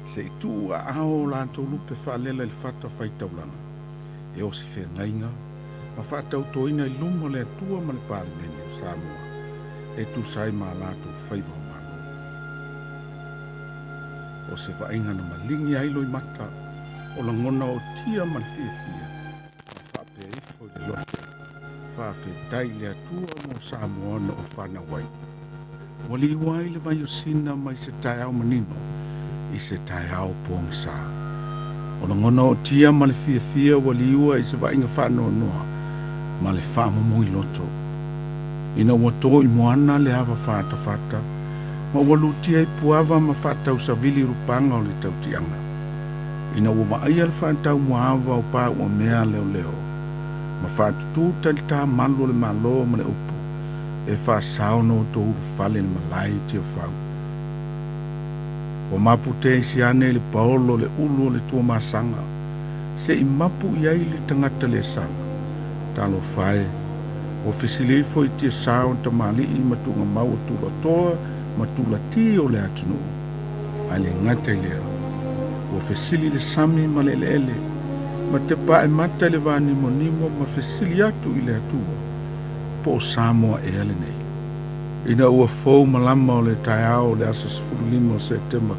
se i tuu aao o latou lupe faalela i le fata faitaulaga e osi feagaiga ma faatautoina i luma o le Atua ma le Palemene o Samoa e tusa ai ma a latou faiva o Malo. O se vaaiga na maligi ai loimata o lagona ootia ma le fiafia ma faapea ifo i le loto, Faafetai i le Atua mo Samoa na ou fanau ai. Ua liua ai le vaiosina mai se taeao manino i se taeao pogisa. O lagona ootia ma le fiafia ua liua i se vaaiga faanoanoa ma le faamomoi loto. Ina ua to i moana le ava faafatafata ma ua lutia i puava ma faatausavili lupaga o le tautiaga. Ina ua vaaia le faataumuaava o pauamea leoleo ma faatutū talitā malu o le Malo ma le upu e faasao na outou ulufale i le malae i Tiafau. Ua mapu teisi ane i le paolo o le ulu o le Tuamasaga se i mapu i ai le tagata le sala. Talofa e, ua fesili ifo i tiasa o tamalii ma tuugamau o tulatoa ma tulati o le atunuu. Ae le gata i lea, ua fesili le sami ma le eleele, ma tepaemata i le vanimonimo ma fesili atu i le Atua, po o Samoa ea lenei? Ina ua fou malama o le taeao o le aso 15 o Setema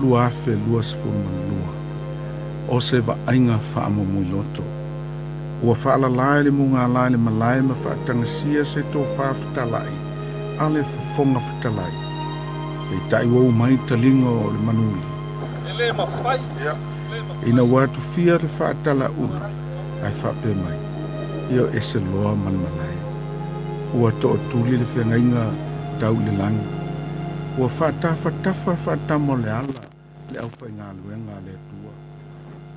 2022, o se vaaiga faamomoiloto. Ua faalala i le mugala i le malae ma faatagasia se tofa fetalai a le Fofoga Fetalai. Peitai ua uma ai taliga o le manuli. Ina ua atufia le faatalaula ae faapea mai, Ia ese loa ma le malae. Ua tootuli le feagaiga tau i le lagi. Ua faatafatafa faatama o le ala le aufaigaluega a le Atua.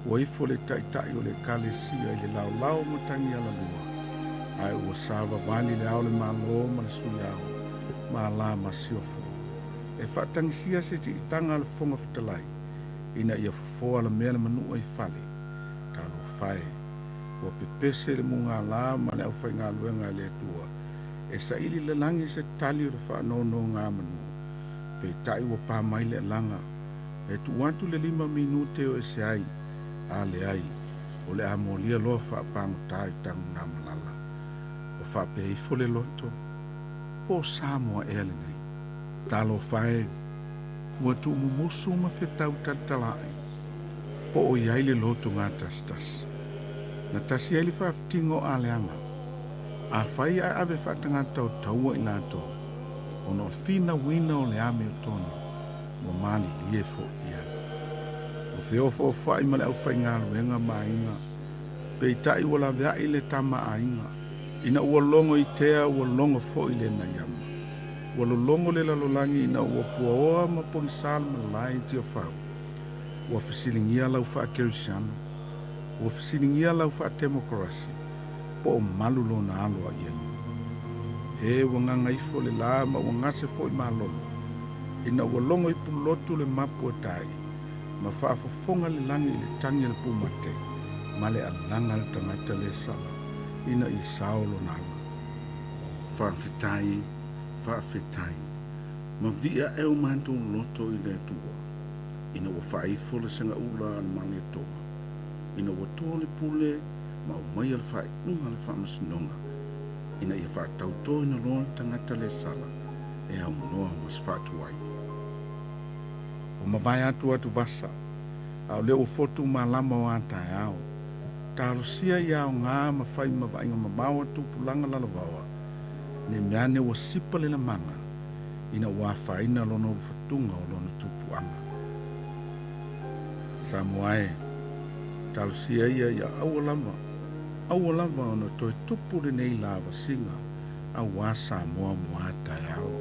Ua ifo le Taitai o le Ekalesia i le laolao Matagialalua, ae ua savavali le Ao o le Malo ma le Sui Ao ma ala masiofo e faatagisia se tiitaga a le Fofoga Fetalai ina ia fofoa alamea le manua i fale. Talofa e! Ua pepese le mugala ma le aufaigaluega a le Atua e saili lalagi se tali o le faanonogamanu. Peitai ua pa mai le alaga e tuu atu le lima minute o ese ai, a leai, o le a molia loa faapagota i Tagunamalala. Ua faapea ifo le loto, Po o Samoa ea lenei? Talofa e, ua tuumumusu ma fetau talitalai, po o i ai le loto gatasitasi. Na tasi ai le faafitiga o aleaga. Afai ae ave faatagata o taua i latou, ona o le finauina o le amiotonu, ua malilie foi i ai. Ua feofoofoai ma le aufaigaluega ma aiga, peitai ua laveai le tama aiga, ina ua logo i tea ua logo foi le naiama. Ua lologo le lalolagi ina ua puaoa ma pogisa le malae i Tiafau. Ua fesiligia lau faakerisiano, ua fesiligia lau faatemokarasi, po o malu lona alo a iai. E ua gagaifo le la ma ua gase foi malolo, ina ua logo i pulotu le mapu a tai, ma faafofoga le lagi i le tagi a le pumate ma le alaga a le tagata le sala ina ia sao lona ala. Faafetai, faafetai, ma viia ae o matou loto i le Atua, ina ua faaifo le segaula a le Malietoa, ina ua to le pule ma aumaia le faaiuga a le Faamasinoga ina ia faatautoina loa le tagata le sala e aunoa ma se faatuai. Ua mavae atu atuvasa, a o lea ua fotu malama o a taeao. Talosia ia aoga ma fai ma vaaiga mamao a tupulaga lalovaoa, ne mea ane ua sipa le lamaga ina ua afaina lona ulufatuga o lona tupuaga. Samoa e, talosia ia ia aua lava, aua lava ona toe tupu lenei lā vasiga auā Samoa mo a taeao.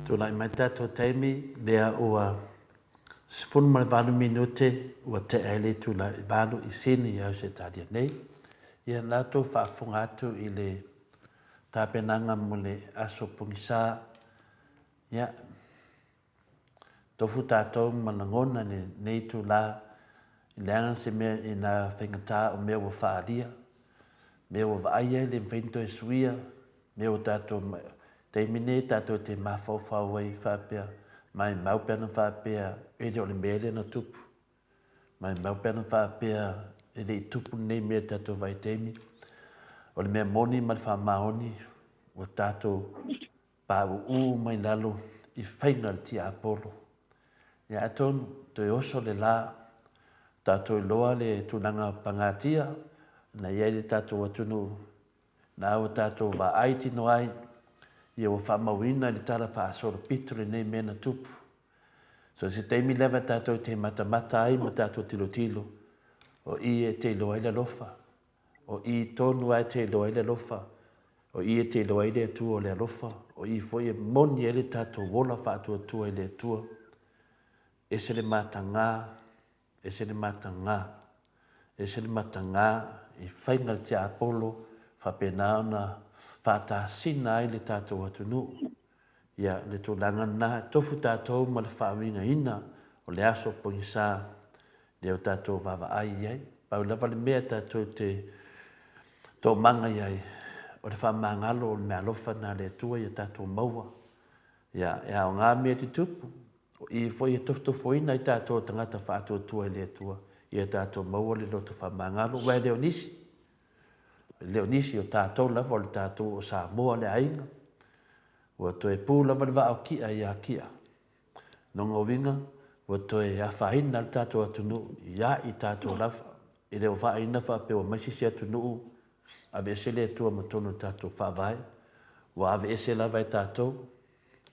Tulai mai tatou taimi lea ua 18 minute ua tea ai le itula e 8 i Sini i Ausetalia nei. Ia la tou faafofoga atu i le tapenaga mo le aso pogisa. Ia, Tofu tatou ma lagona i lenei itula i leaga se mea i nā faigata o mea ua faaalia, mea ua vaai ai le mafai ona toe suia, mea ua tatou taimi nei tatou te mafaufau ai faapea, maimau pe ana faapea e le o le mea lea na tupu. Maimau pe ana faapea e le i tupu lenei mea i le tatou vaitaimi. O le mea moni ma le faamaoni ua tatou Pāūū mai lalo i faiga le tiapolo. Ia atonu, toe oso le lā, tatou iloa le tulaga pagatia na i ai le tatou atunuu, na ua tatou vaai tino ai, ia ua faamauina i le tala faasolopito lenei mea na tupu. So se taimi lava tatou te matamata ai ma tatou tilotilo. O i e te iloa ai le alofa. O i tonu lava e te iloa ai le alofa. O i e te iloa ai le Atua o le alofa. O i foi e moni ai le tatou ola faatuatua i le Atua. Ese le matagā, ese le matagā, ese le matagā i faiga le tiapolo faapena ona faatasina ai le tatou atunuu. Ia, le tulaga lena, e tofu tatou ma le faauigaina o le aso pogisa lea o tatou vaavaai i ai. Pau lava le mea tatou te toomaga i ai, o le faamagalo o le meaalofa na a le Atua ia tatou maua. Ia, e aoga mea tutupu, o i foi e tofotofoina ai tatou o tagata faatuatua i le Atua, ia tatou maua le loto faamagalo, aua e le o nisi, e le o nisi, o tatou lava, o le tatou o Samoa le aiga, ua toe pu lava le vaa o Ki'a ia Ki'a. Lona uiga, ua toe afaina le tatou atunuu ia i tatou lava, e le o vaaina faapea ua omai se isi atunuu Aveese le Atua ma tonu o le tatou Faavae, ua aveese lava e tatou.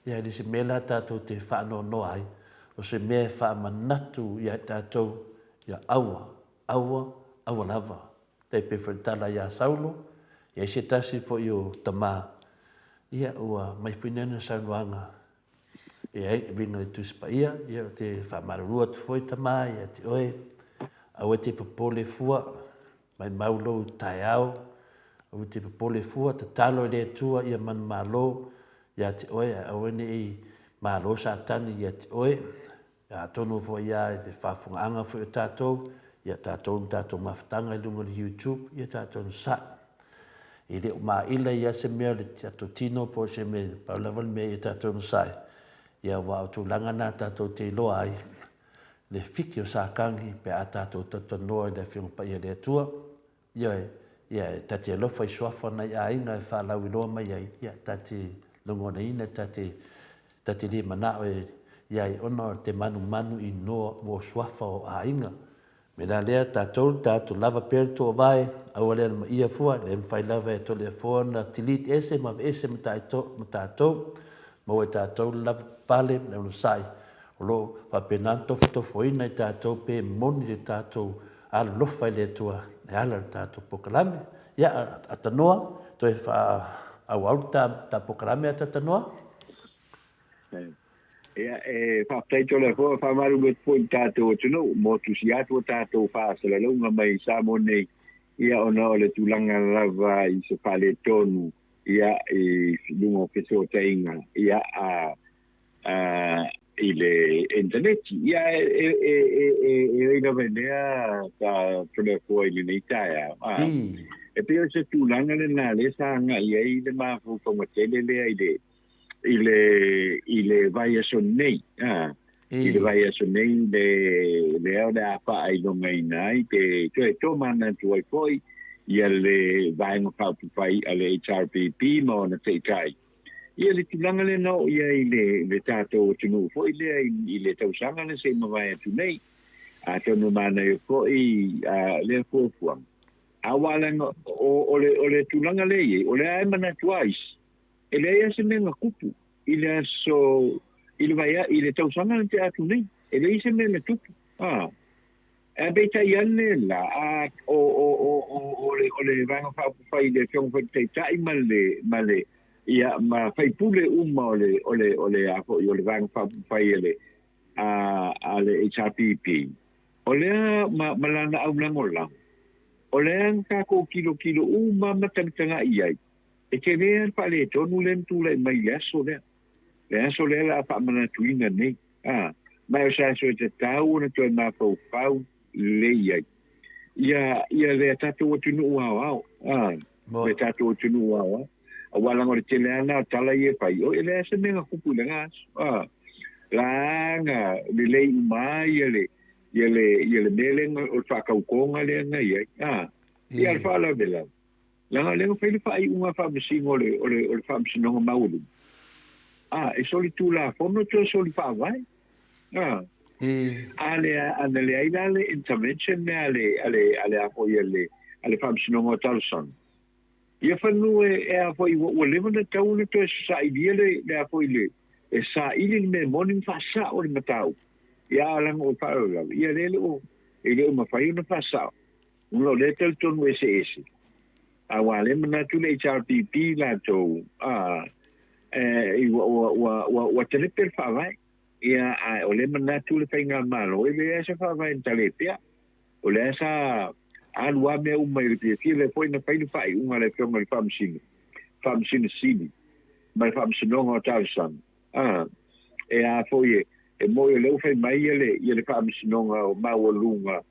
Ia, e le se mea la tatou te faanoanoa ai, o se mea e faamanatu ia i tatou, ia aua, aua, aua lava. Tai pei foi le tala ia Saulo, i ai se tasi foi o tama, ia ua mai foi nei ona saunoaga e ai, e uiga i le Tusi Paia, ia ou te faamalulu atu foi tama ia te oe, aua e te popole fua, Maimau lou taeao, aua te popole fua, tatalo i le Atua ia manumalo ia te oe, ae aua ne i malo Satani ia te oe. Atonu foi ia i le faafofogaaga foi o tatou, ia tatou ma tatou mafutaga i luga o le YouTube, ia tatou onosai. E le o maila ia se mea o le tatou tino po o se mea, pau lava le mea ia tatou onosai, ia aua o tulaga na tatou te iloa ai le fiki o Satani pe a tatou talatalanoa i le Afioga Paia a le Atua, ioe, ia e ta te alofa i suafa o nai aiga e faalauiloa mai ai, ia ta te logonaina, ta te, ta te le manao e i ai ona o te manumanu i noa ua suafa o aiga. Me la lea, tatou, tatou lava pea le toovae, aua lea na maia fua, le mafai lava e Toleafoa ona delete ese ma aveese ma tatou, maua e tatou le lava papale ma le onosai, O lo o faapena ona tofotofoina i tatou pe moni le tatou alolofa i le Atua e ala i le tatou polokalame. Ia, Atanoa, toe faaauau le ta polokalame Atatanoa. Ia, e faafetai tole foi, faamalu atu foi i le tatou atunuu, mo tusi atu o tatou faasalalauga mai Samoa nei, ia ona o le tulaga lava i se faaletonu, ia, i luga o fesootaiga, ia, a i le initaneti. Ia, e, e, e, e, e, e oi lava i lea ta Toleafoa i lenei taeao. A, e pei o se tulaga lena lea sa agai ai le mafaufauga tele lea i le, i le, i le vaiaso nei. A, i le vaiaso nei le, lea o le a faailogaina ai pe toe tomanatu ai foi ia le Vaega Faaupufai a le HRPP ma ona taitai. Ia le tulaga lea na oo i ai le, le tatou atunuu foi lea i, i le tausaga lea se i mavae atu nei. Atonu manaia foi a, lea fuafuaga. Aua leaga o, o, le, o le tulaga lea i ai, o lea e manatu lava isi, e leai lava se mea na tupu i le aso, i le vaea, i le tausaga na tea atu nei. E leai se mea na tupu. A. Ae peitai ane la, a, o, o, o, o, o le, o le Vaega Faaupufai i le Afioga foi i le Taitai ma le, ma le, ia, ma faipule uma o le, o le, o le, a foi, o le Vaega Faaupufai a le, a, a le HRPP, o lea ma, ma lana aulagolago, o lea na tatou tilotilo uma ma tagatagai i ai, e tele lava le faaletonu lea na tulai mai i le aso lea. Le aso lea o le a faamanatuina nei. A, ma o se aso e tatau ona toe mafaufau lelei ai. Ia, ia le tatou atunuu aoao. A, le tatou atunuu aoao. Aua leaga o le tele lava lena o tala ia e fai, oi, e leai se mea na tupu i lena aso. A, laga lelei uma lava ia le, ia le, ia le mea lea, o le faatautoga lea na i ai. A, ia le faalavelave. Leaga o lea na fai le faaiuga a Faamasino o le, o le, o le Faamasinoga Maualuga. A, e solitulafono toe solifaavae. A. A le, a na leai la le intervention lea a le, a le, a le a foi a le, a le Faamasinoga o Talosaga. Ia whanua e, e a foi, ua, ua leva na tau ona toe sailia le, le a foi le, e saili le mea moni ma faasao le mataupu. Ia a leaga o le faalavelave, ia lea le o, e le o mafai ona faasao. Ona o lea e talitonu eseese, aua o lea e manatu le HRPP latou, a, e, ua, ua, ua, ua, ua talepe le faavae. Ia, ae o lea e manatu le Faigamalo, e leai se faavae na talepea. O lea sa alu lava mea uma i le fiafia, lea foi na fai le faaiuga a le Afioga i le Faamasino, Faamasino Sili ma le Faamasinoga o Talosaga, a, e a foi e, e moi o lea ua fai mai ia le, ia le Faamasinoga o Maualuga,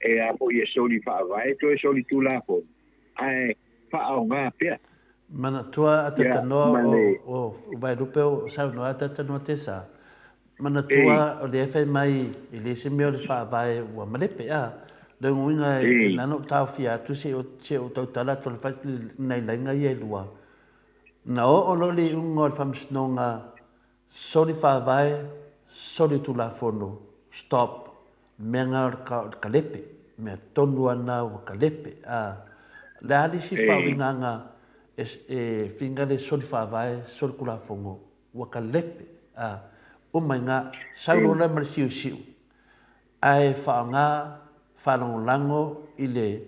e a foi e soli faavae, toe soli tulafono, ae faaaoga pea. Manatua a tatanoa o, o Vaelupe o saunoa a tatanoa te sa. Manatua o lea fai mai e le se mea o le faavae ua malepe a. Le uiga e nana o taofia atu se o se o tautala atu le fai nai lainga ia e lua. Na oo loa le iuga o le Faamasinoga Soli faavae, soli tulafono, stop, mea na o le kalepe, mea tonu a na ua kalepe, a. Le a le isi faauigaga e finga le soli faavae, soli tulafono, ua kalepe, a. Uma i na, sau loa la ma le siusiu, ae faaaoga faalagolago i le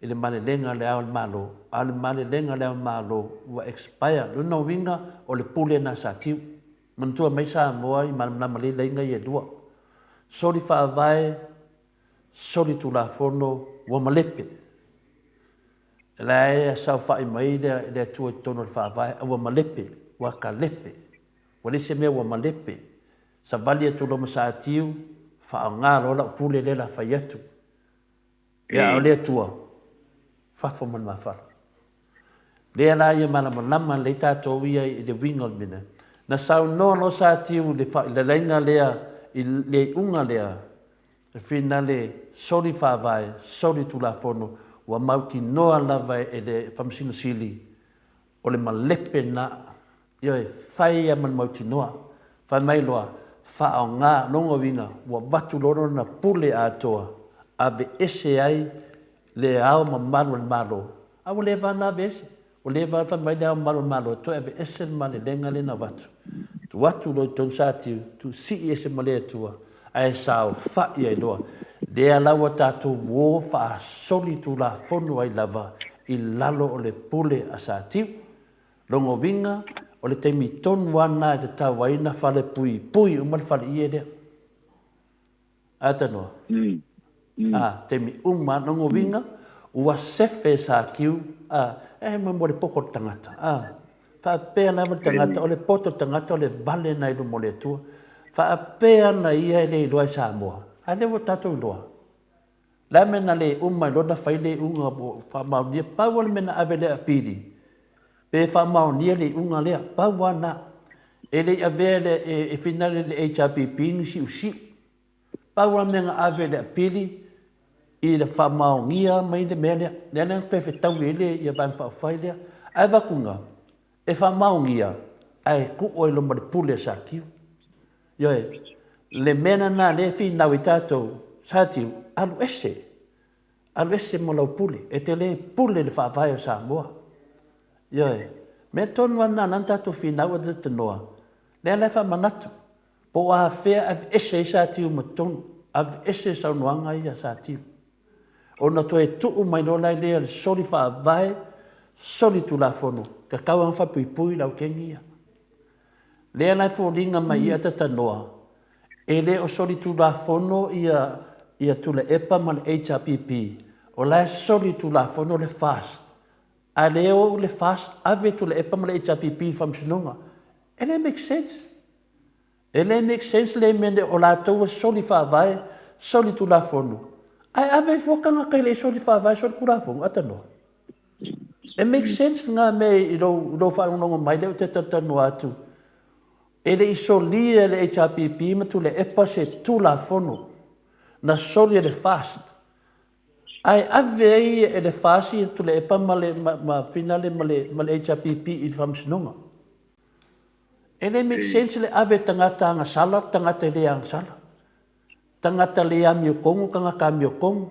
i le malelega a Le Ao o le Malo, a o le malelega a Le Ao o le Malo ua expire. Lona uiga o le pule na sa tiu. Manatua mai Samoa i malamalama lelei laina ia e lua. Soli faavae, soli tulafono, ua malepe. La e saofai mai le le Atua i totonu o le faavae, a ua malepe, ua kalepe. Ua leai se mea ua malepe. Savali atu loa ma Satiu, faaaoga loa lau pule lea la fai atu. Ia, a o le Atua, fafo ma le mafala. Lea la ia malamalama lelei tatou ia i le uiga o le mea lea. Na saunoa loa Satiu i le faailalaina lea, i le iuga lea, e finale soli faavae, soli tulafono, ua mautinoa lava e le Faamasino Sili O le malepe lena. Ioe, fai ia ma le mautinoa. Fai mai loa, faaaoga, lona uiga, ua avatu loa lona pule atoa, aveese ai le Ao Mamalu o le Malo. A ua leva ona aveese. Ua leva ona fai mai le Ao Mamalu o le Malo e toe aveese le malelega lea na avatu. Tuu atu loa i totonu Satiu, tuusii ese ma le Atua, ae saofai ai loa. Lea la ua tatou uo faasolitulafono ai lava i lalo o le pule a Satiu. Lona uiga, o le taimi tonu lava lena e tatau ai ona falepuipui uma le faleie lea. A tanoa? A, taimi uma lava. Lona uiga, ua sefe Satiu, a, e mo le poto o le tagata, a. Faapea lava le tagata, o le poto o le tagata o le vale lena i luma o le Atua. Faapea ana ia e le iloa e Samoa, a lea ua tatou iloa. Le a mea na le uma ai loa na fai le iuga ua faamaonia? Pau lava le mea na ave le apili, pe faamaonia le iuga lea, pau lava lena. E le i avea e le, e finale le HRPP ni siusiu. Pau lava le mea na ave le apili i le faamaonia mai le mea lea. Lea la na toe fetaui ai le ia Vaega Faaupufai lea. Ae avatuga, e faamaonia ae tuu ai loa ma le pule a Satiu. Ioe, le mea lena lea e finau ai tatou, Satiu, alu ese, alu ese ma lau pule, e te le pule i le faavae o Samoa. Ioe, mea tonu lava lena na tatou finau ai tanoa, lea la e faamanatu, po o afea e aveese ai Satiu ma totonu, aveese saunoaga ia a Satiu. Ona toe tuu mai loa la lea o le soli faavae, soli tulafono, tatau ona faapuipui lau kegi ia. Lea la e foliga mai ia tatanoa, e le o soli tulafono ia, ia Tuilaepa ma le HRPP, o la e soli tulafono le FAST. A le o le FAST ave Tuilaepa ma le HRPP i le faamasinoga. E le make sense. E le make sense le mea nei o latou e soli faavae, soli tulafono, ae ave ai fua tagata e le i soli faavae, soli tulafono, ata noa. E make sense lena mea i lou, lou faalogologo mai lea ou te talatalanoa atu, e le i solia e le HRPP ma Tuilaepa se Tulafono na soli e le FAST, ae ave ai e le FAST ia Tuilaepa ma le, ma, ma Finale ma le, ma le HRPP i le Faamasinoga. E le make sense le ave tagata agasala, tagata e le agasala. Tagata le amiotonu, tagata amiotonu.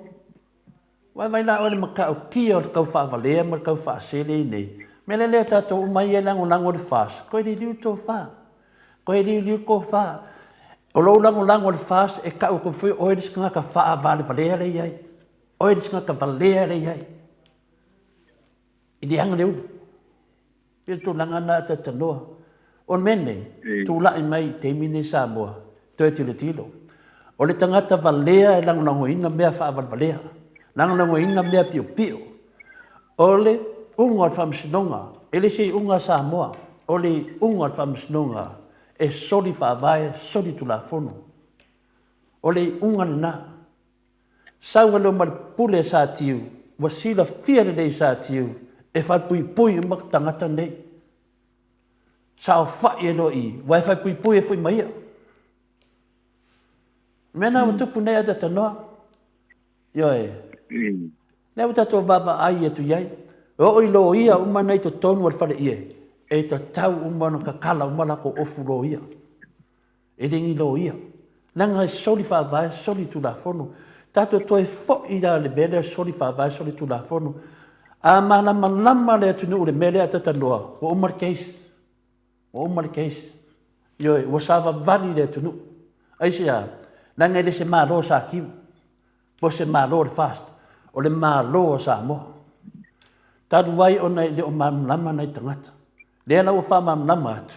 Vaivai la oe le matautia o le tau faavalea ma le tau faasele i nei. Mea lea lea tatou uma ia e lagolago i le FAST, toe liliu le tofa. Toe liliu le tofa. O lou lagolago i le FAST e tau atu foi oe le isi tagata faavalevalea lea e i ai. Oe le isi tagata valea lea i ai. I leaga le ulu. Pei o le tulaga lena a talanoa. O le mea lenei, tulai mai i taimi nei Samoa, toe tilotilo. O le tagata valea e lagolagoina mea faavalevalea, lagolagoina mea piopio. O le iuga o le Faamasinoga, e le se iuga a Samoa, o le iuga o le Faamasinoga e soli faavae, soli tulafono. O le iuga lena. Sau ai loa ma le pule a Satiu, ua silafia lelei e Satiu e falepuipui uma tagata nei. Saofai ai loa i i, ua e falepuipui ai foi ma ia. O le mea lena ua tupu nei Atatanoa. Ioe. Lea ua tatou vaavaai atu i ai. E oo i loia uma nei i totonu o le faleie, e tatau uma ona tatala uma latou ofu loia. E le ni loia. Leaga e soli faavae, soli tulafono. Tatou toe foi la i le mea lea soli faavae, soli tulafono. A malamalama le atunuu i le mea lea a talanoa, ua uma le case. Ua uma le case. Ioe, ua savavali le atunuu. Aisea? Leaga e le se Malo sa kiu. Po o se Malo o le FAST. O le Malo o Samoa. Talu ai ona e le o malamalama nai tagata. Lea la ua faamalamalama atu,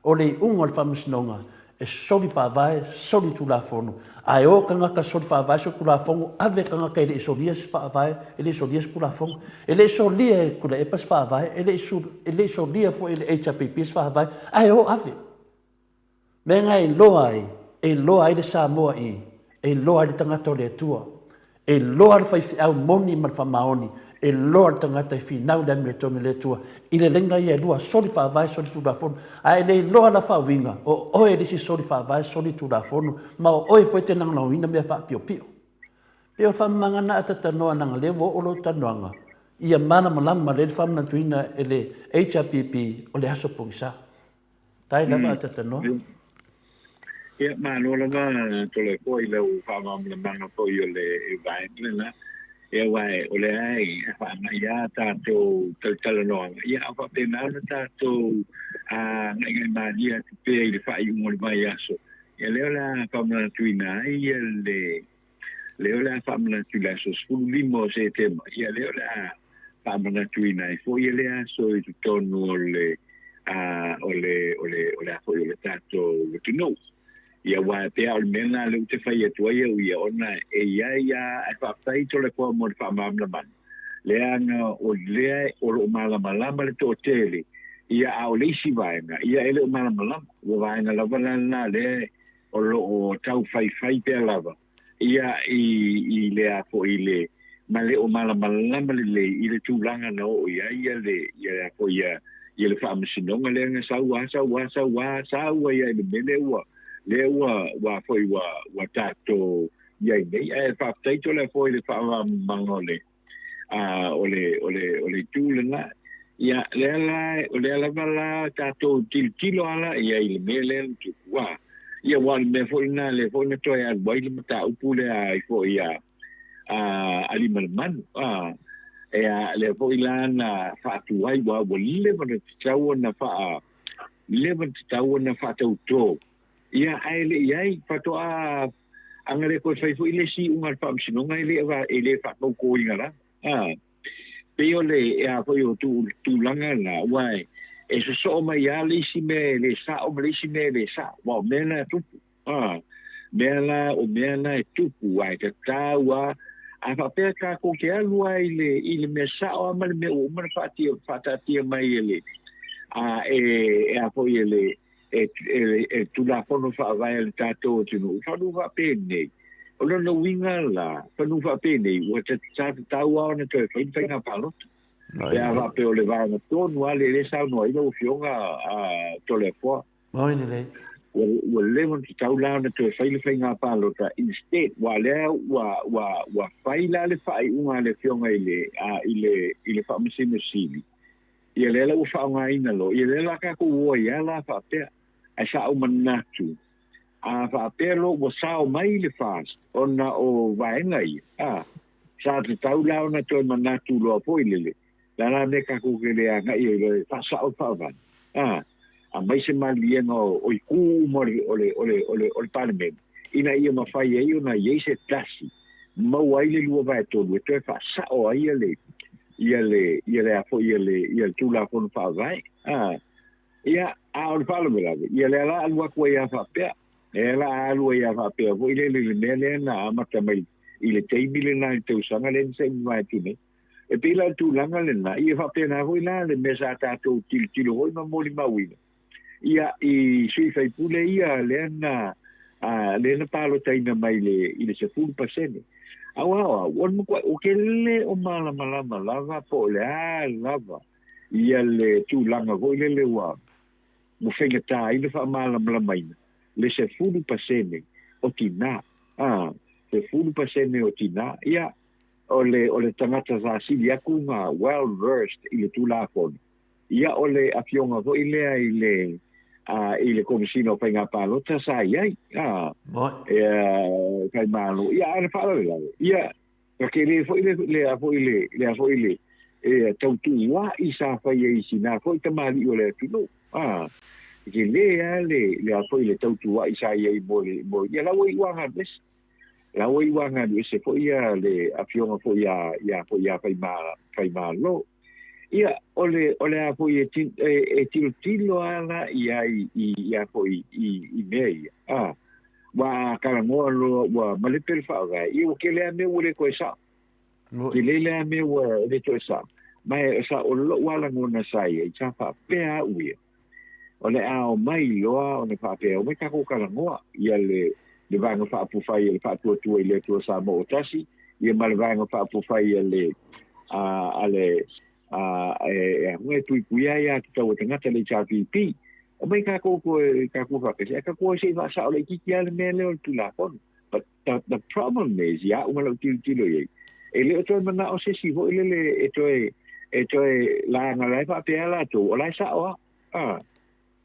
o le iuga o le Faamasinoga, e soli faavae, soli tulafono, ae o tagata soli faavae, soli tulafono, ave tagata e le i solia se faavae, e le i solia se tulafono. E le i solia e Tuilaepa se faavae, e le i solia foi e le HRPP se faavae, ae o ave. Mea na e iloa ai, e iloa ai le Samoa i, e iloa ai le tagata o le Atua, e iloa le faifeau moni ma le faamaoni, e iloa le tagata e finau i le amiotonu i le Atua, i leleiga ia e lua, soli faavae, soli tulafono. A e le iloa la faauiga, o oe le isi soli faavae, soli tulafono, ma o oe foi e te lagolagoina mea faapiopio. Pei o le faamamaga lena a ta talanoa leaga lea ua oo lou talanoaga ia malamalama lelei le faamanatuina e le HRPP o le aso pogisa. Tai lava a talanoa. Ia, malo lava Toleafoa i lau faamalamalamaga foi o le vaega lena. Ia, aua o lea e faaagai lava tatou talatalanoaga, ia a o faapena ona tatou gaigai malie atu pea i le faaiuga o le vaiaso. Ia, lea o le a faamanatuina ai le lea o le a faamanatu i le aso 15 o Setema, ia lea o le a faamanatuina ai foi lea aso i totonu o le o le o le o le a foi o le tatou atunuu. Ia aua e pei lava o le mea lena lea ou te fai atu ai au ia ona e i ai lava ae faafetai Toleafoa mo le faamalamalamaga leaga o lea o lo o malamalama le toatele ia a o le isi vaega ia e le o malamalama ua vaega lava la lena lea o lo o tau faifai pea lava ia i i le a foi i le ma le o malamalama lelei i le tulaga na oo i ai ia le ia a foi ia ia le faamasinoga lea na sau a sau a sau a sau ai i le mea lea ua lea ua ua foi ua ua tatou i ai nei. Ae faafetai Toleafoa i le faamalamalamaga o le a o le o le o le itu lena. Ia lea la o lea lava la tatou tilotilo ala i ai i le mea lea na tupu a ia aua o le mea foi lena lea foi na toe alu ai le mataupu lea ai foi a a Aliimalemanu a e a lea foi la na faatu ai ua ua leva ona tatau ona faa leva ona tatau ona faatautō ia ae le i ai faatoa Ana le toe fai foi le isi iuga a le Faamasinoga e le e le faatautoina lava. A, pei o le, e a foi o tu, tulaga na, aua e, e sosoo mai lava le isi mea e le sao ma le isi mea e le sao, aua o mea na e tupu. A, mea la, o mea na e tupu, ae tatau lava, a faapea tatou te alu lava i le, i le mea sao lava ma le mea ua uma ona faatia, faataatia mai e le, a, e, e a foi e le, e, e, e Tulafono Faavae a le tatou atunuu, fanu faapenei. O lona uiga la, fanu faapenei, ua sa tatau lava ona toe fai le faiga palota. Pe a faapea o le vaega tonu lava lea lea saunoa ai lau Afioga a Toleafoa. Oi lelei. Ua, ua leva ona tatau la ona toe fai le faiga palota instead, ua lea ua, ua, ua fai la le faaiuga a le Afioga i le, a, i le, i le Faamasino Sili, Ia lea la ua faaaogaina loa, ia lea la tatou o ai lava la faapea. Ae sa ou manatu, a faapea loa ua sao mai le FAST ona o vaega ia, a, sa tatau la ona toe manatu loa foi lele, le a la mea tatou te le agai ai loa e faasao le faavae, a, aumai se maliliega o itu uma o le, o le, o le, o le, o le Palemene, ina ia mafai ai ona i ai se tasi. maua ai le 2/3 e toe faasao ai ia le ia le ia le a foi ia le ia le Tulafono Faavae. A ia, a o le faalavelave, ia lea la alu atu ai lava faapea. Lea la alu ai lava faapea foi lele i le mea lea na amata mai i le taimi lena i le tausaga lea na se i mavae atu nei. E pei la o le tulaga lena, ia faapena foi la le mea sa tatou tilotilo foi ma molimauina, ia i sui faipule ia lea na a, lea na palotaina mai le, i le 10%. Aua o au, o le matua, ou te le o malamalama lava po o le a lava ia le tulaga foi lele ua ua faigata ai le faamalamalamaina le 10% o tinā. A, 10% o tinā, ia, o le, o le tagata sa sili atu na well versed i le Tulafono, ia o le afioga foi lea i le, a, i le Komesina o Faiga Palota sa i ai, a, e, Faimalo, ia, a o le faalavelave, ia, na tele foi le, le, a foi le, le a foi le, e tautuua'i sa fai ai i sina foi tamalii o le atunuu, a, e tele lava le, le a foi le tautuua'i sa i ai mo le, mo, ia la ua iu lava galuese. La ua iu lava galuese foi ia le afioga foi ia, ia foi ia Faima, Faimalo. Ia, o le, o le a foi e, e, e tilotilo lava la i ai i, i a foi i, i mea ia. A, ua a talanoa loa ua malepe le faavae, ia ua tele lava mea ua le toe sao. Tele lava mea ua le toe sao. Ma e sa o lou lava lagona sa i ai, sa faapea au ia, o le a omai loa ona faapea, omai tatou talanoa ia le, le Vaega Faaupufai a le Faatuatua i le Atua Samoa o Tasi, ia ma le Vaega Faaupufai a le, a, a le, a, e, e, e puipuia ai aiatatau a tagata le HRPP. Omai tatou toe, tatou faapea, ae tatou o se i faasao laitiiti lava le mea lea o le Tulafono. But the, the problem is, ia au ma lau tilotilo i ai, e le o toe manao se isi foi lele e toe, e toe laga la e faapea latou, o la e sao lava. A,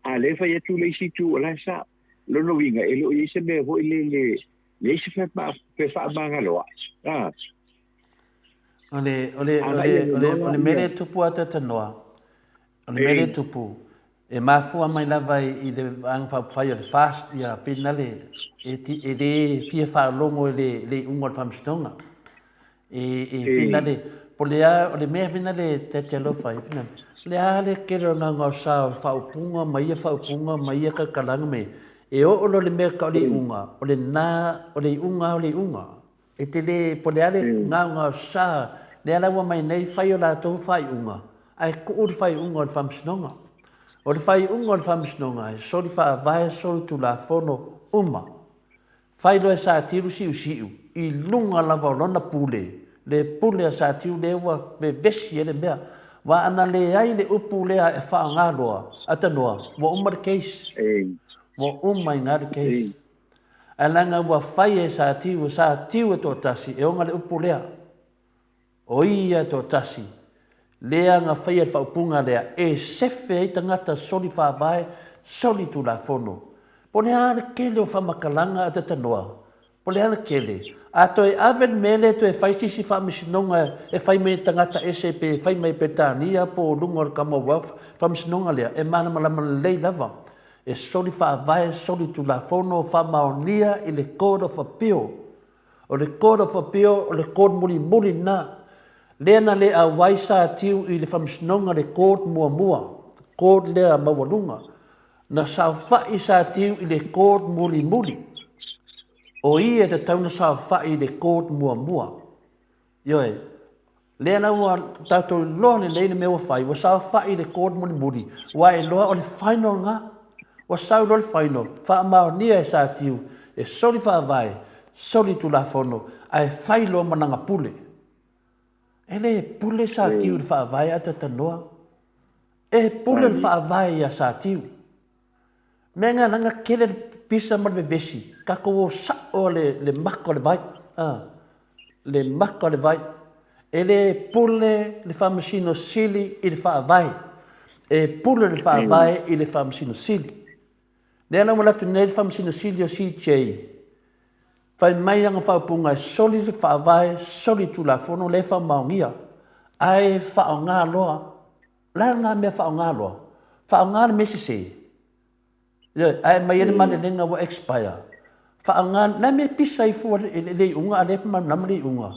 a lea e fai atu le isi itu, o la e sao. Lona uiga, e le o i ai se mea foi lele, leai se fefaamagaloa'i. A. O le, o le, o le, o le, o le mea lea e tupu a Tatanoa, o le mea lea e tupu, E mafua mai lava i le Vaega Faaupufai o le FAST ia Finale e, e le fia faalogo i le, le iuga o le faamasinoga. E, e Finale, po le a, o le mea Finale te te alofa ai, Finale, le a le kele o gaogaosa o faaupuga ma ia faaupuga ma ia kakalaga me, e oo loa le mea ka o le iuga, o le na, o le iuga o le iuga. E te le, po le a le gaogaosa, lea la ua mai nei fai o latou faaiuga, ae tuu le faaiuga o le Faamasinoga. O le faaiuga o le Faamasinoga, e soli faavae, soli tulafono uma. Fai loa e Satiu le siusiu, i luga lava o lona pule, le pule a Satiu lea ua vevesi ai le mea. Aua ana leai le upu lea e faaaoga loa, atanoa, ua uma le case. Ua uma i ina le case. Ae leaga ua fai e Satiu, o Satiu e toatasi, e oga le upu lea. O ia e toatasi, lea na faia le faaupuga lea, e sefe ai tagata soli faavae, soli tulafono. Po o le a le tele o faamatalaga a Tatanoa? Po o le a le tele? A toe ave le mea lea e toe fai se isi faamasinoga e fai mai e tagata ese pe fai mai e Peretania po o luga o le Commonwealth, faamasinoga lea, e malamalama lelei lava. E soli faavae, soli tulafono, faamaonia i le Court of Appeal. O le Court of Appeal, o le court mulimuli lena. Lea na le auai sa tiu i le faamasinoga le court muamua, court lea maualuga. Na saofai sa tiu i le court mulimuli. O ia e tatau na saofai i le court muamua. Ioe. Lea la ua tatou iloa lelei le mea ua fai, ua saofai i le court mulimuli, ua iloa o le final lena. Ua sau loa le final, faamaonia e Satiu, e soli faavae, soli tulafono, ae fai loa ma lana pule. E le pule Satiu i le faavae ae tatanoa. E pule le faavae ia Satiu. Mea nga langa tele le pisa ma le vevesi, tatou o sao le, le maka o le vai. Ah, le maka o le vai. E le pule le Faamasino Sili i le Faavae. E pule le Faavae i le Faamasino Sili. Lea la ua alu atu nei le Faamasino Sili o CJ, fai mai ana faaupuga e soli le Faavae, soli Tulafono lea e faamaonia, ae faaaoga loa. O le a lena mea faaaoga loa? Faaaoga le mea sese. Ioe, ae aumai ai le malelega ua expire. Faaoga le a mea e pisa ai fua i le iuga a lea e faamalamalama le iuga.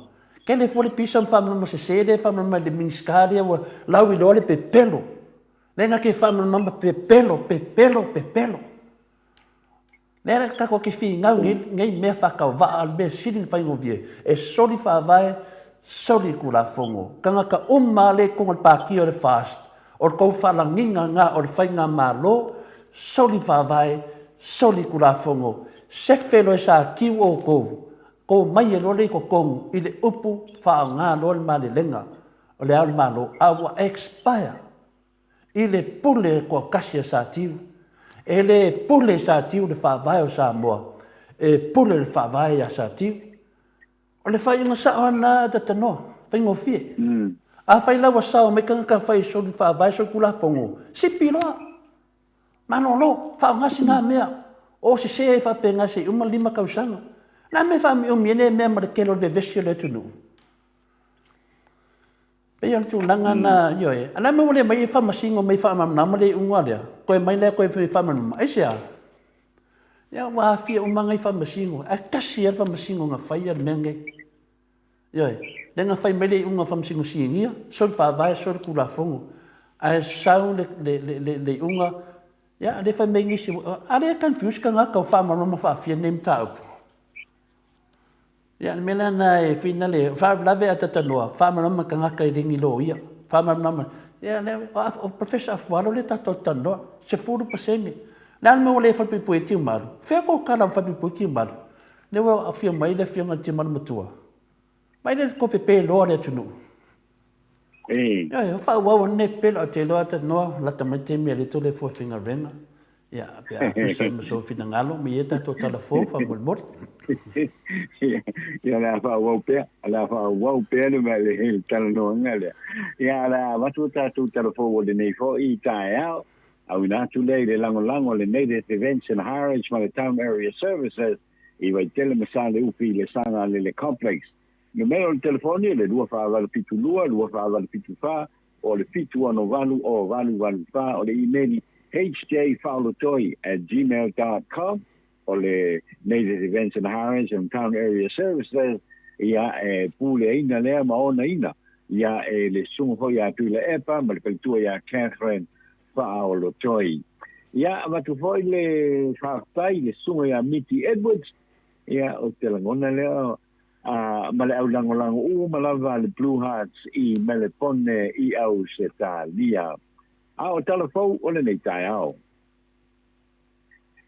Tele fua le pisa ma faamalamalama sese lea e faamalamalama e le Minisita lea ua lauiloa le pepelo. Lea na te faamalamalama pepelo, pepelo, pepelo. Lea la tatou te finau nei, nei mea faatauvaa a le mea sili ona faigofie e soli faavae, soli Tulafono. Tagata uma lava lea i totonu o le Pati o le FAST, O le tou faalagiga na o le faigamalo, soli faavae, soli tulafono, sefe loa e satiu outou, tou mai loa lea i totonu i le upu faaaoga loa le malelega o le Ao o le Malo, a ua expire i le pule toatasi a Satiu. E le pule i Satiu le faavae o Samoa, e pule le faavae ia Satiu. O le faaiuga sao lava lena Tatanoa, faigofie. Afai la ua sao mai tagata fai soli faavae soli tulafono, sipi loa, malolo, faaaoga sina mea, o sese ai faapena se i uma le 5 tausaga. O le a le mea e faaumiumi ai lenei mea ma le tele o le vevesi o le atunuu? Pei o le tulaga lena, ioe. A o le a le mea ua le aumai ai faamasino mai e faamalamalama le iuga lea? Toe aumai lea toe faamalamalama. Aisea? Ia ua aafia uma nai faamasino, ae tasi lava le faamasino na faia le mea lenei. Ioe, lea na fai mai le iuga a faamasino sinia, soli faavae, soli tulafono, ae sau le, le, le, le, le iuga, ia lea fai mai nisi, a lea e confuse tagata o faamalamalama faafia lenei mataupu. Ia, o le mea la lena e finale, o faalavelave a talanoa, faamalamalama tagata e le ni loia, faamalamalama, ia lea, o Professor Afualo lea tatou te talanoa, 10%. O le a le mea ua le falepuipui ai Tiumalu? Fea kou tala ua falepuipui Tiumalu? Lea ua afio mai le afioga i le Tiumalu matua. Mai lea le kope pe loa le atunuu. Ioe, o faaauau ane pepelo, ae ou te iloa a talanoa, lata mai le taimi a le tole fua faigaluega. Ia, pe a tusa ai ma sou finagalo, ma ia tatou tala fou faamolemole. Ia, o le a faaauau pea, o le a faaauau pea le mea le talanoaga lea. Ia, o le a avatu a tatou tala fou o lenei foi taeao, auina atu lea i le lagolago a le Native Events and Harwich ma le Town Area Services i Vaitele ma Saleufi i le Sagalele Complex. Numera o le telefoni o le 2472 2474 o le 768 o 884, o le imeli hjfaolotoi@gmail.com, o le Native Events and Harwich and Town Area Services, ia e puleaina lea ma onaina ia e le susuga foi ia Tuilaepa ma le faletua ia Catherine Faaolotoi. Ia avatu foi le faafetai i le susuga ia Miti Edwards, ia o te lagona lea a ma le au lagolago uma lava a le Blue Hearts i Melepone i Ausetalia. A o tala fou o lenei taeao.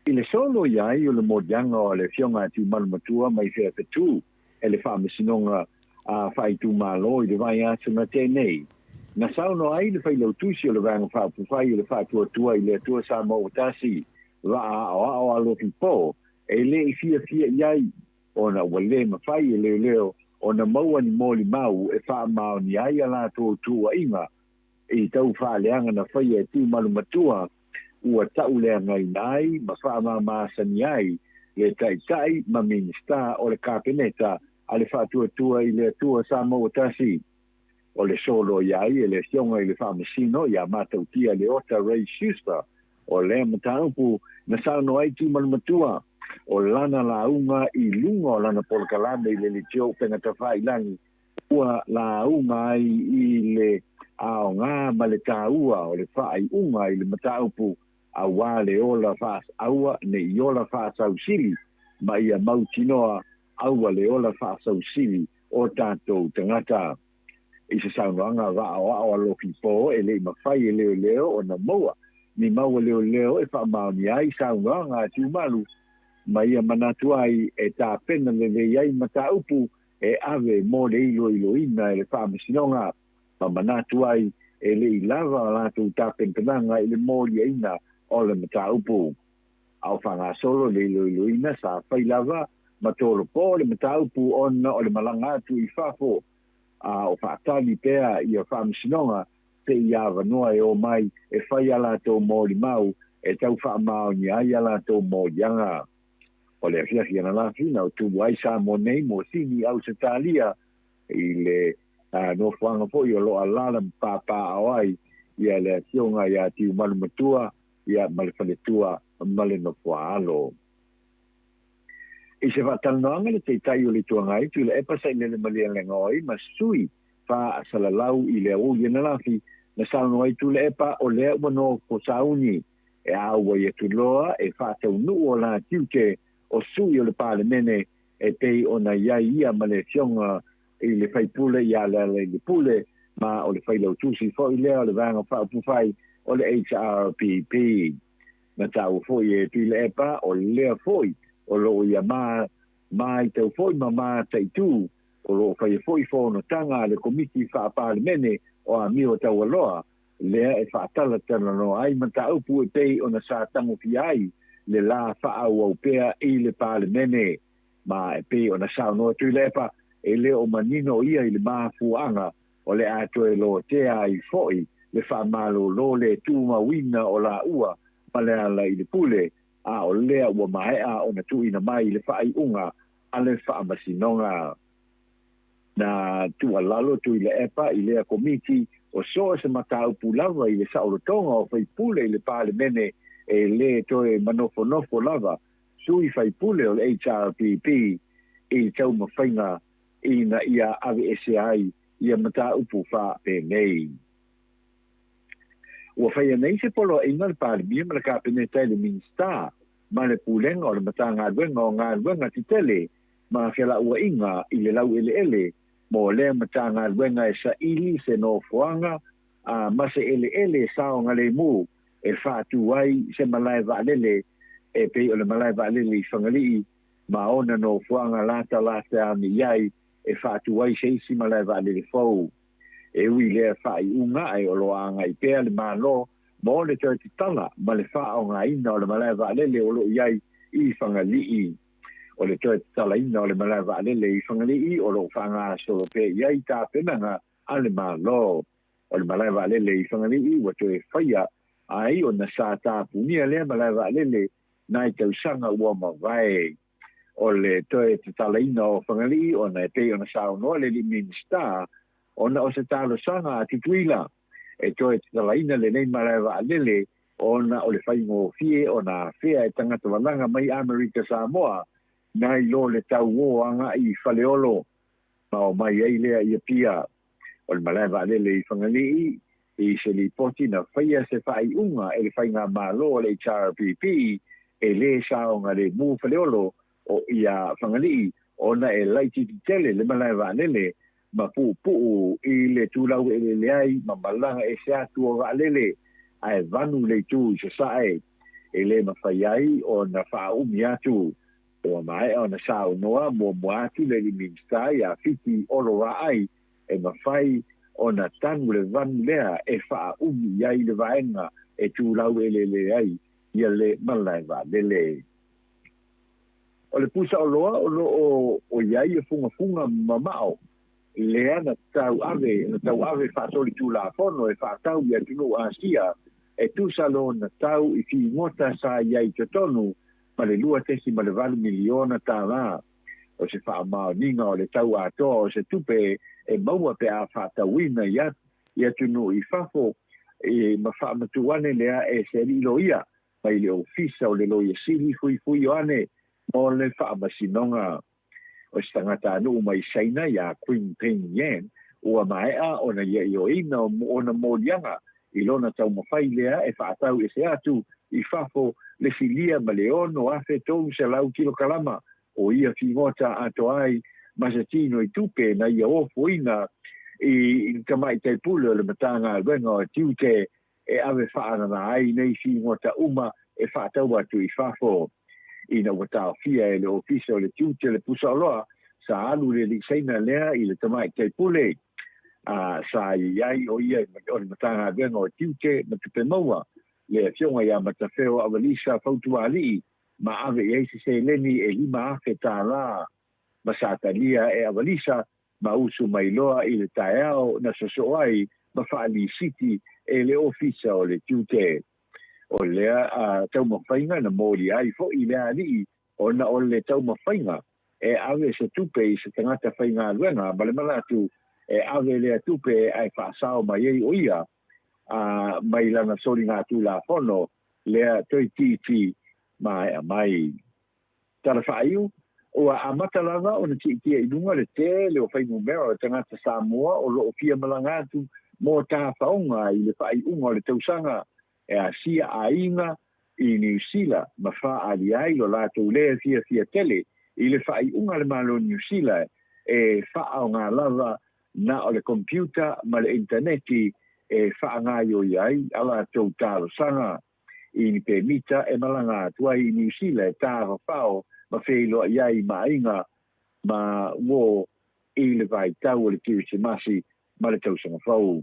I le solo i ai o le moliaga o le Afioga a Tiumalu Matua mai Feafetū e le Faamasinoga a Faaitumalo i le vaiaso na tea nei, na saunoa ai le Failautusi o le Vaega Faaupufai o le Faatuatua i le Atua Samoa Ua Tasi, Vaa Aoao Alofi Po, e le i fiafia i ai ona ua lē mafai e leoleo ona maua ni molimau e faamaonia ai a latou tuuaiga i tau faaleaga na faia e Tiumalu Matua ua tauleagaina ai ma faamamaasani ai le Taitai ma Minisita o le Kapeneta a le Faatuatua i le Atua Samoa Tasi. O le soloia ai e le Afioga i le Faamasino ia Matautia Leota Ray Schuster o lea mataupu na saunoa ai Tiumalu Matua o lana lauga i luga o lana polokalame i le Leitio Upega Tafailagi ua lauga ai i le aoga ma le taua o le faaiuga i le mataupu auā le ola aua ne i ola faasausili ma ia mautinoa aua le ola faasausili o tatou tagata. I se saunoaga vaaoao a Loki Po e le i mafai e leoleo ona maua ni mau a leoleo e faamaonia ai saunoaga a Tiumalu ma ia manatu ai e tapena lelei ai mataupu e ave mo le iloiloina e le Faamasinoga ma manatu ai e le i lava a latou tapenapenaga i le moliaina o le mataupu. A o faagasolo le iloiloina sa fai lava ma tolopo le mataupu ona o le malaga atu i fafo a o faatali pea ia faamasinoga seia avanoa e o mai e fai a latou molimau e tau faamaonia ai a latou moliaga. O le afiafi ananafi na tumu ai Samoa nei mo Sini Ausetalia i le nofoaga foi o lo o alaala ma papaaao ai ia le afioga ia Tiumalu Matua ia ma le faletua ma le nofoa alo. I se faatalanoaga le Taitai o le Itu Agai, Tuilaepa Sailele Malielegaoi ma sui faasalalau i le aoauli ananafi, na saunoa ai Tuilaepa o lea ua nofo sauni e auai atu loa e faataunuu o la tiute o sui o le Palemene e pei ona i ai ia ma le Afioga i le Faipule ia Lealailepule ma o le Failautusi foi lea o le Vaega Faaupufai o le HRPP. Na taua foi e Tuilaepa o lea foi o lo o ia matau foi ma mataitu o lo o faia foi fonotaga a le Komiti Faa-Palemene o Amio Taualoa lea e faatalatalanoa ai mataupu e pei ona sa tagofia ai le la faaauau pea i le Palemene. Ma e pei ona saunoa Tuilaepa e le o manino ia i le mafuaaga o le a toe lotea ai foi le faamalolo le tumauina o laua ma Lealailepule, a o lea ua maea ona tuuina mai le faaiuga a le Faamasinoga. Na tuualalo Tuilaepa i lea Komiti o so o se mataupu lava i le saolotoga o faipule i le Palemene e le toe manofonofo lava sui faipule o le HRPP i le taumafaiga ina ia aveese ai ia mataupu faapenei. Ua faia nei se poloaiga a le Palemia ma le Kapeneta i le Minisita ma le Pulega o le Matagaluega o Galuega Tetele ma Felauaiga i le Laueleele mo lea Matagaluega e saili se nofoaga a ma se eleele saogalemu e faatu ai se malae vaalele e pei o le malae vaalele i Fagalii ma ona nofoaga latalata ane i ai e faatu ai se isi malae vaalele fou. E ui i lea faaiuga ae o lo o agai pea le Malo mo le toe tatala ma le faaaogaina o le malae vaalele o lo o i ai i Fagalii. O le toe tatalaina o le malae vaalele i Fagalii o lo o faagasolo pea i ai tapenaga a le Malo. O le malae vaalele i Fagalii ua toe faia ai ona sa tapunia lea malae vaalele nai tausaga ua mavae. O le toe tatalaina o Fagalii ona e pei ona saunoa le alii Minisita ona o se talosaga a Tutuila e toe tatalaina lenei malae vaalele ona o le faigofie ona afea e tagata valaga mai Amerika Samoa nai lo le tauō agai i Faleolo ma omai ai lea i Apia. O le malae vaalele i Fagalii i se lipoti na faia se faaiuga e le Faigamalo o le HRPP e lē saogalemu Faleolo o ia Fagalii ona e laitiiti tele le malae vaalele ma puupuu i le tulaueleele ai ma malaga ese atu o vaalele ae vanu le itu i sasae e lē mafai ai ona faaumi atu. Ua maea ona saunoa muamua atu le alii Minisita iā Fiti Olo Vaai e mafai ona tanu le vanu lea e faaumi i ai le vaega e tulaueleele ai ia le malae vaalele. O le pusaoloa o lo o i ai fugafuga mamao lea na tauave na tauave faasolitulafono e faatau i atunuu Asia e tusa lona tau i figota sa i ai i totonu ma le $2.8 miliona tala. O se faamaoniga o le tau atoa o se tupe e maua pe a faatauina i atunuu i fafo ma faamatuu ane lea e se alii loia mai le Ofisa o le Loia Sili Fuifui Ioane mo le Faamasinoga. O se tagatanuu mai Saina iā Qin Ping Yan, ua maea ona ioioina ona moliaga i lona taumafai lea e faatau ese atu i fafo le silia ma le 6,300 kilokalama o ia figota atoa ai ma se tino i tupe na ia ofoina i le tamaitai pule o le Matagaluega o Tiute e ave faaanana ai nei figota uma e faatau atu i fafo. Ina ua taofia e le Ofisa o le Tiute le pusaoloa, sa alu le alii Saina lea i le tamaitai pule, a sa i ai o ia o le Matagaluega o Tiute ma Tupe Maua, le Afioga ia Matafeo Avalisa Fautuaalii, ma ave i ai se seleni e $5,000 ma sa talia e Avalisa ma usu mai loa i le taeao na sosoo ai ma faalisiti e le Ofisa o le Tiute. O lea taumafaiga na molia ai foi le alii ona o le taumafaiga e ave se tupe i se tagata faigaluega ma le manatu e ave lea tupe ae faasao mai ai o ia mai lana soligatulafono lea toeitiiti maea mai. Tala faaiu, Ua amata lava ona siitia i luga le tele o fuainumera o tagata Samoa o lo o fia malaga atu mo tafaoga i le faaiuga o le tausaga e asia aiga i Niu Sila ma faaalia ai lo latou lea fiafia tele i le faaiuga a le Malo o Niu Sila e faaaoga lava na o le computer ma le initaneti e faagaoioi ai a latou talosaga i ni pemita e malaga atu ai i Niu Sila e tafafao ma feiloai ai ma aiga ma uo i le vaitau o le Kerisimasi ma le Tausaga Fou.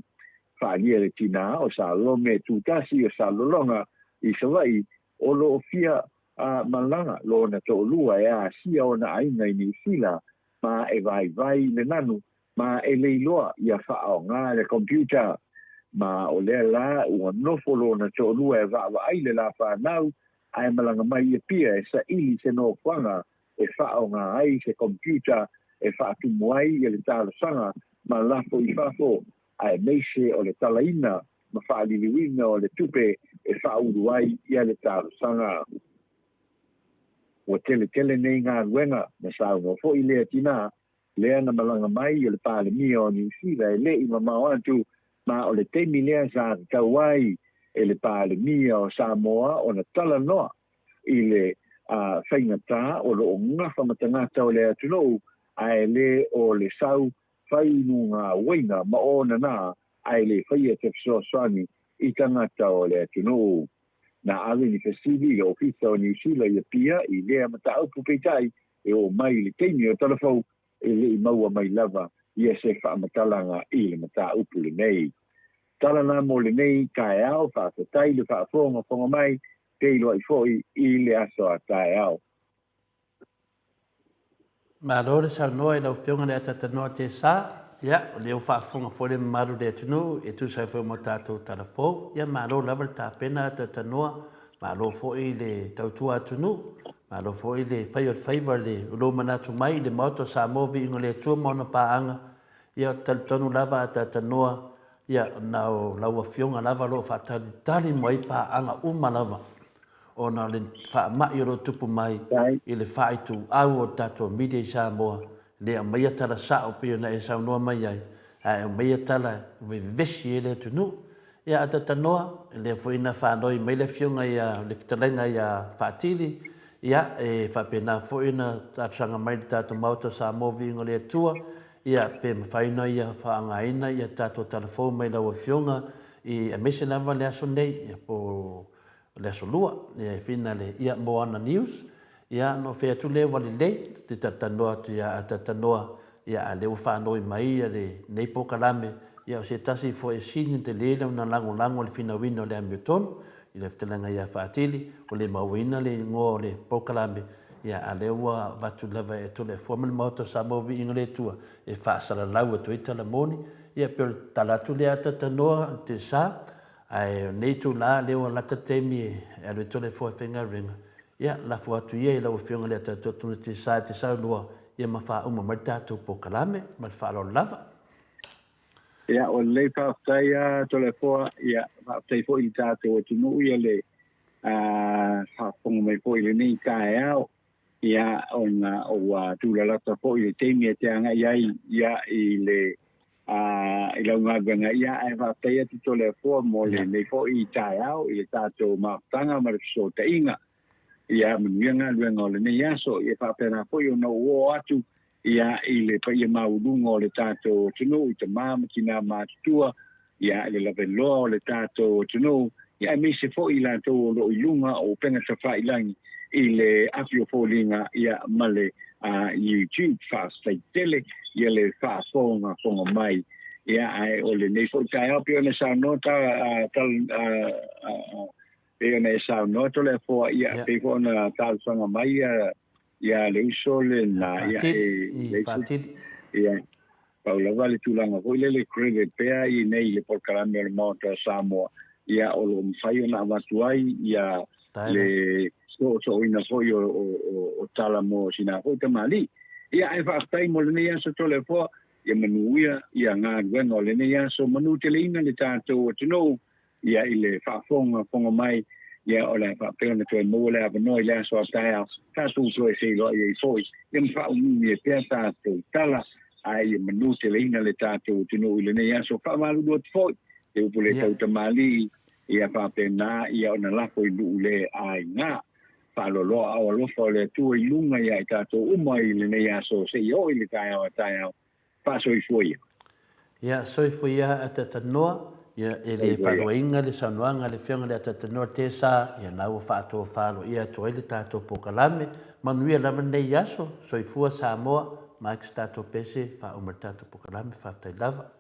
Faaalia le tinā o Salome Tutasi o Salelologa i Savaii o lo o fia malaga lona toalua e asia ona aiga i Niu Sila ma e vaivai le nanu ma e le iloa ia faaaoga le computer. Ma o lea la ua nofo lona toalua e vaavaai le la fanau ae malaga mai i Apia e saili se nofoaga e faaaoga ai se computer e faatumu ai le talosaga ma lafo i fafo, aemaise o le talaina ma faaliliuina o le tupe e faaulu ai ia le talosaga. Ua teletele nei galuega na saunoa foi lea tinā, lea na malaga mai o le Palemia o Niu Sila e le i mamao atu, ma o le taimi lea sa tatau ai e le Palemia o Samoa ona talanoa i le faigatā o lo o gafa ma tagata o le atunuu, ae le o le sau fai nugauaina ma ona nā ae le faia se fesoasoani i tagata o le atunuu. Na ave ni fesili i le Ofisa o Niu Sila i Apia i lea mataupu peitai e oo mai i le taimi o Talafou e le i maua mai lava ia se faamatalaga i le mataupu lenei. Tala la mo lenei taeao, faafetai le faafogafoga mai, feiloai foi i le aso a taeao. Malo le saunoa i lau Afioga i le Atatanoa Tesa. Ia, o lea ua faafofoga foi le mamalu o le atunuu e tusa ai foi ma tatou tala fou. Ia, malo lava le tapena Atatanoa, malo foi le tautua atunuu, malo foi le fai o le faiva i lou manatu mai i le Maota o Samoa Viiga o le Atua ma ona paaga. Ia, ou te talitonu lava Atatanoa, ia, na o lau Afioga lava o lo o faatalitali mai paaga uma lava. ona o le faamai o lo o tupu mai i le faaituau o le tatou media i Samoa, le aumaia tala sao pei ona e saunoa mai ai, ae aumaia tala e vevesi ai le atunuu. Ia a tatanoa, lea foi na faanoi mai le afioga ia le fetalaiga ia Faatili, ia e faapena foi ona talosaga mai le tatou Maota o Samoa Viiga o le Atua, ia pe mafai ona ia faaaogaina ia tatou tala fou mai lau afioga i aemaise lava le aso nei, ia po o O le aso lua, ia e whina le ia Moana News, ia no whai atu lea ua lelei, te talatalanoa atu ia a talatalanoa, ia a lea ua whanoi mai ia le nei polokalame, ia o se tasi foi e sini te lele ona lagolago le whina wina o le amiotonu, i le fetalaiga ia Faatili, ua le mauaina le ingoa o le polokalame, ia a lea ua avatu lava e Toleafoa ma le Maota o Samoa Viiga le Atua e faasalalau atu ai tala moni, ia pei o le tala atu lea a talatalanoa te sa, Ae o lenei itula lea ua lata le taimi e alu ai Toleafoa e faigaluega, ia, lafo atu ia i lau Afioga i le Ata Te Sa e te saunoa ia ma faauma mai le tatou polokalame. Ma le faaaloalo lava. Ia, ua lelei faafetai a Toleafoa, ia, faafetai foi i le tatou atunuu ia le faafofoga mai foi i lenei taeao, ia, ona ua tulalata foi le taimi e te agai ai ia i le i lau galuega, ia, ae faafetai atu Toleafoa mo lenei foi taeao i le tatou mafutaga ma le fesootaiga. Ia, manuia galuega o lenei aso, ia faapena foi ona ou oo atu ia i le paia maualuga o le tatou atunuu i tama ma tinā matutua, ia i le laveloa o le tatou atunuu, ia aemaise foi i latou o lo o i luga o upega tafailagi i le afi o foliga ia ma le YouTube. Faafetai tele ia le faafogafoga mai. Ia ae o lenei foi taeao pei ona saunoa ta pei ona e saunoa Toleafoa, ia pei foi ona talosaga mai ia ia le uso lena ia e Faatili. Ia pau lava le tulaga foi lele credit pea i nei le polokalame o le Maota o Samoa, ia o lo o mafai ona avatu ai ia le soosooina foi o tala mo sina foi tamalii. Ia ae faafetai mo lenei aso Toleafoa, ia manuia ia galuega o lenei aso, manuteleina le tatou atunuu ia i le faafogafoga mai. Ia, o le a faapea ona toe maua le avanoa i le aso a taeao, tatou toe feiloai ai foi, ia ma faaumiumi ai pea tatou tala, ae ia manuteleina le tatou atunuu i lenei aso. Faamalulu atu foi, le upu le tau tamalii, ia faapena ia ona lafo i nuu le aiga. Faaloaloa ao alofa o le Atua i luga ia i tatou uma i lenei aso seia oo i le taeao a taeao. Faasoifua ia. Ia, soifua ia a Tatanoa, ia, e le faaluaina le saunoaga a le Afioga i le Atatanoa Tesa, ia na ua faatofaloia atu ai le tatou polokalame. Manuia lava lenei aso, soifua Samoa, mai se tatou pese, faauma le tatou polokalame, faafetai lava.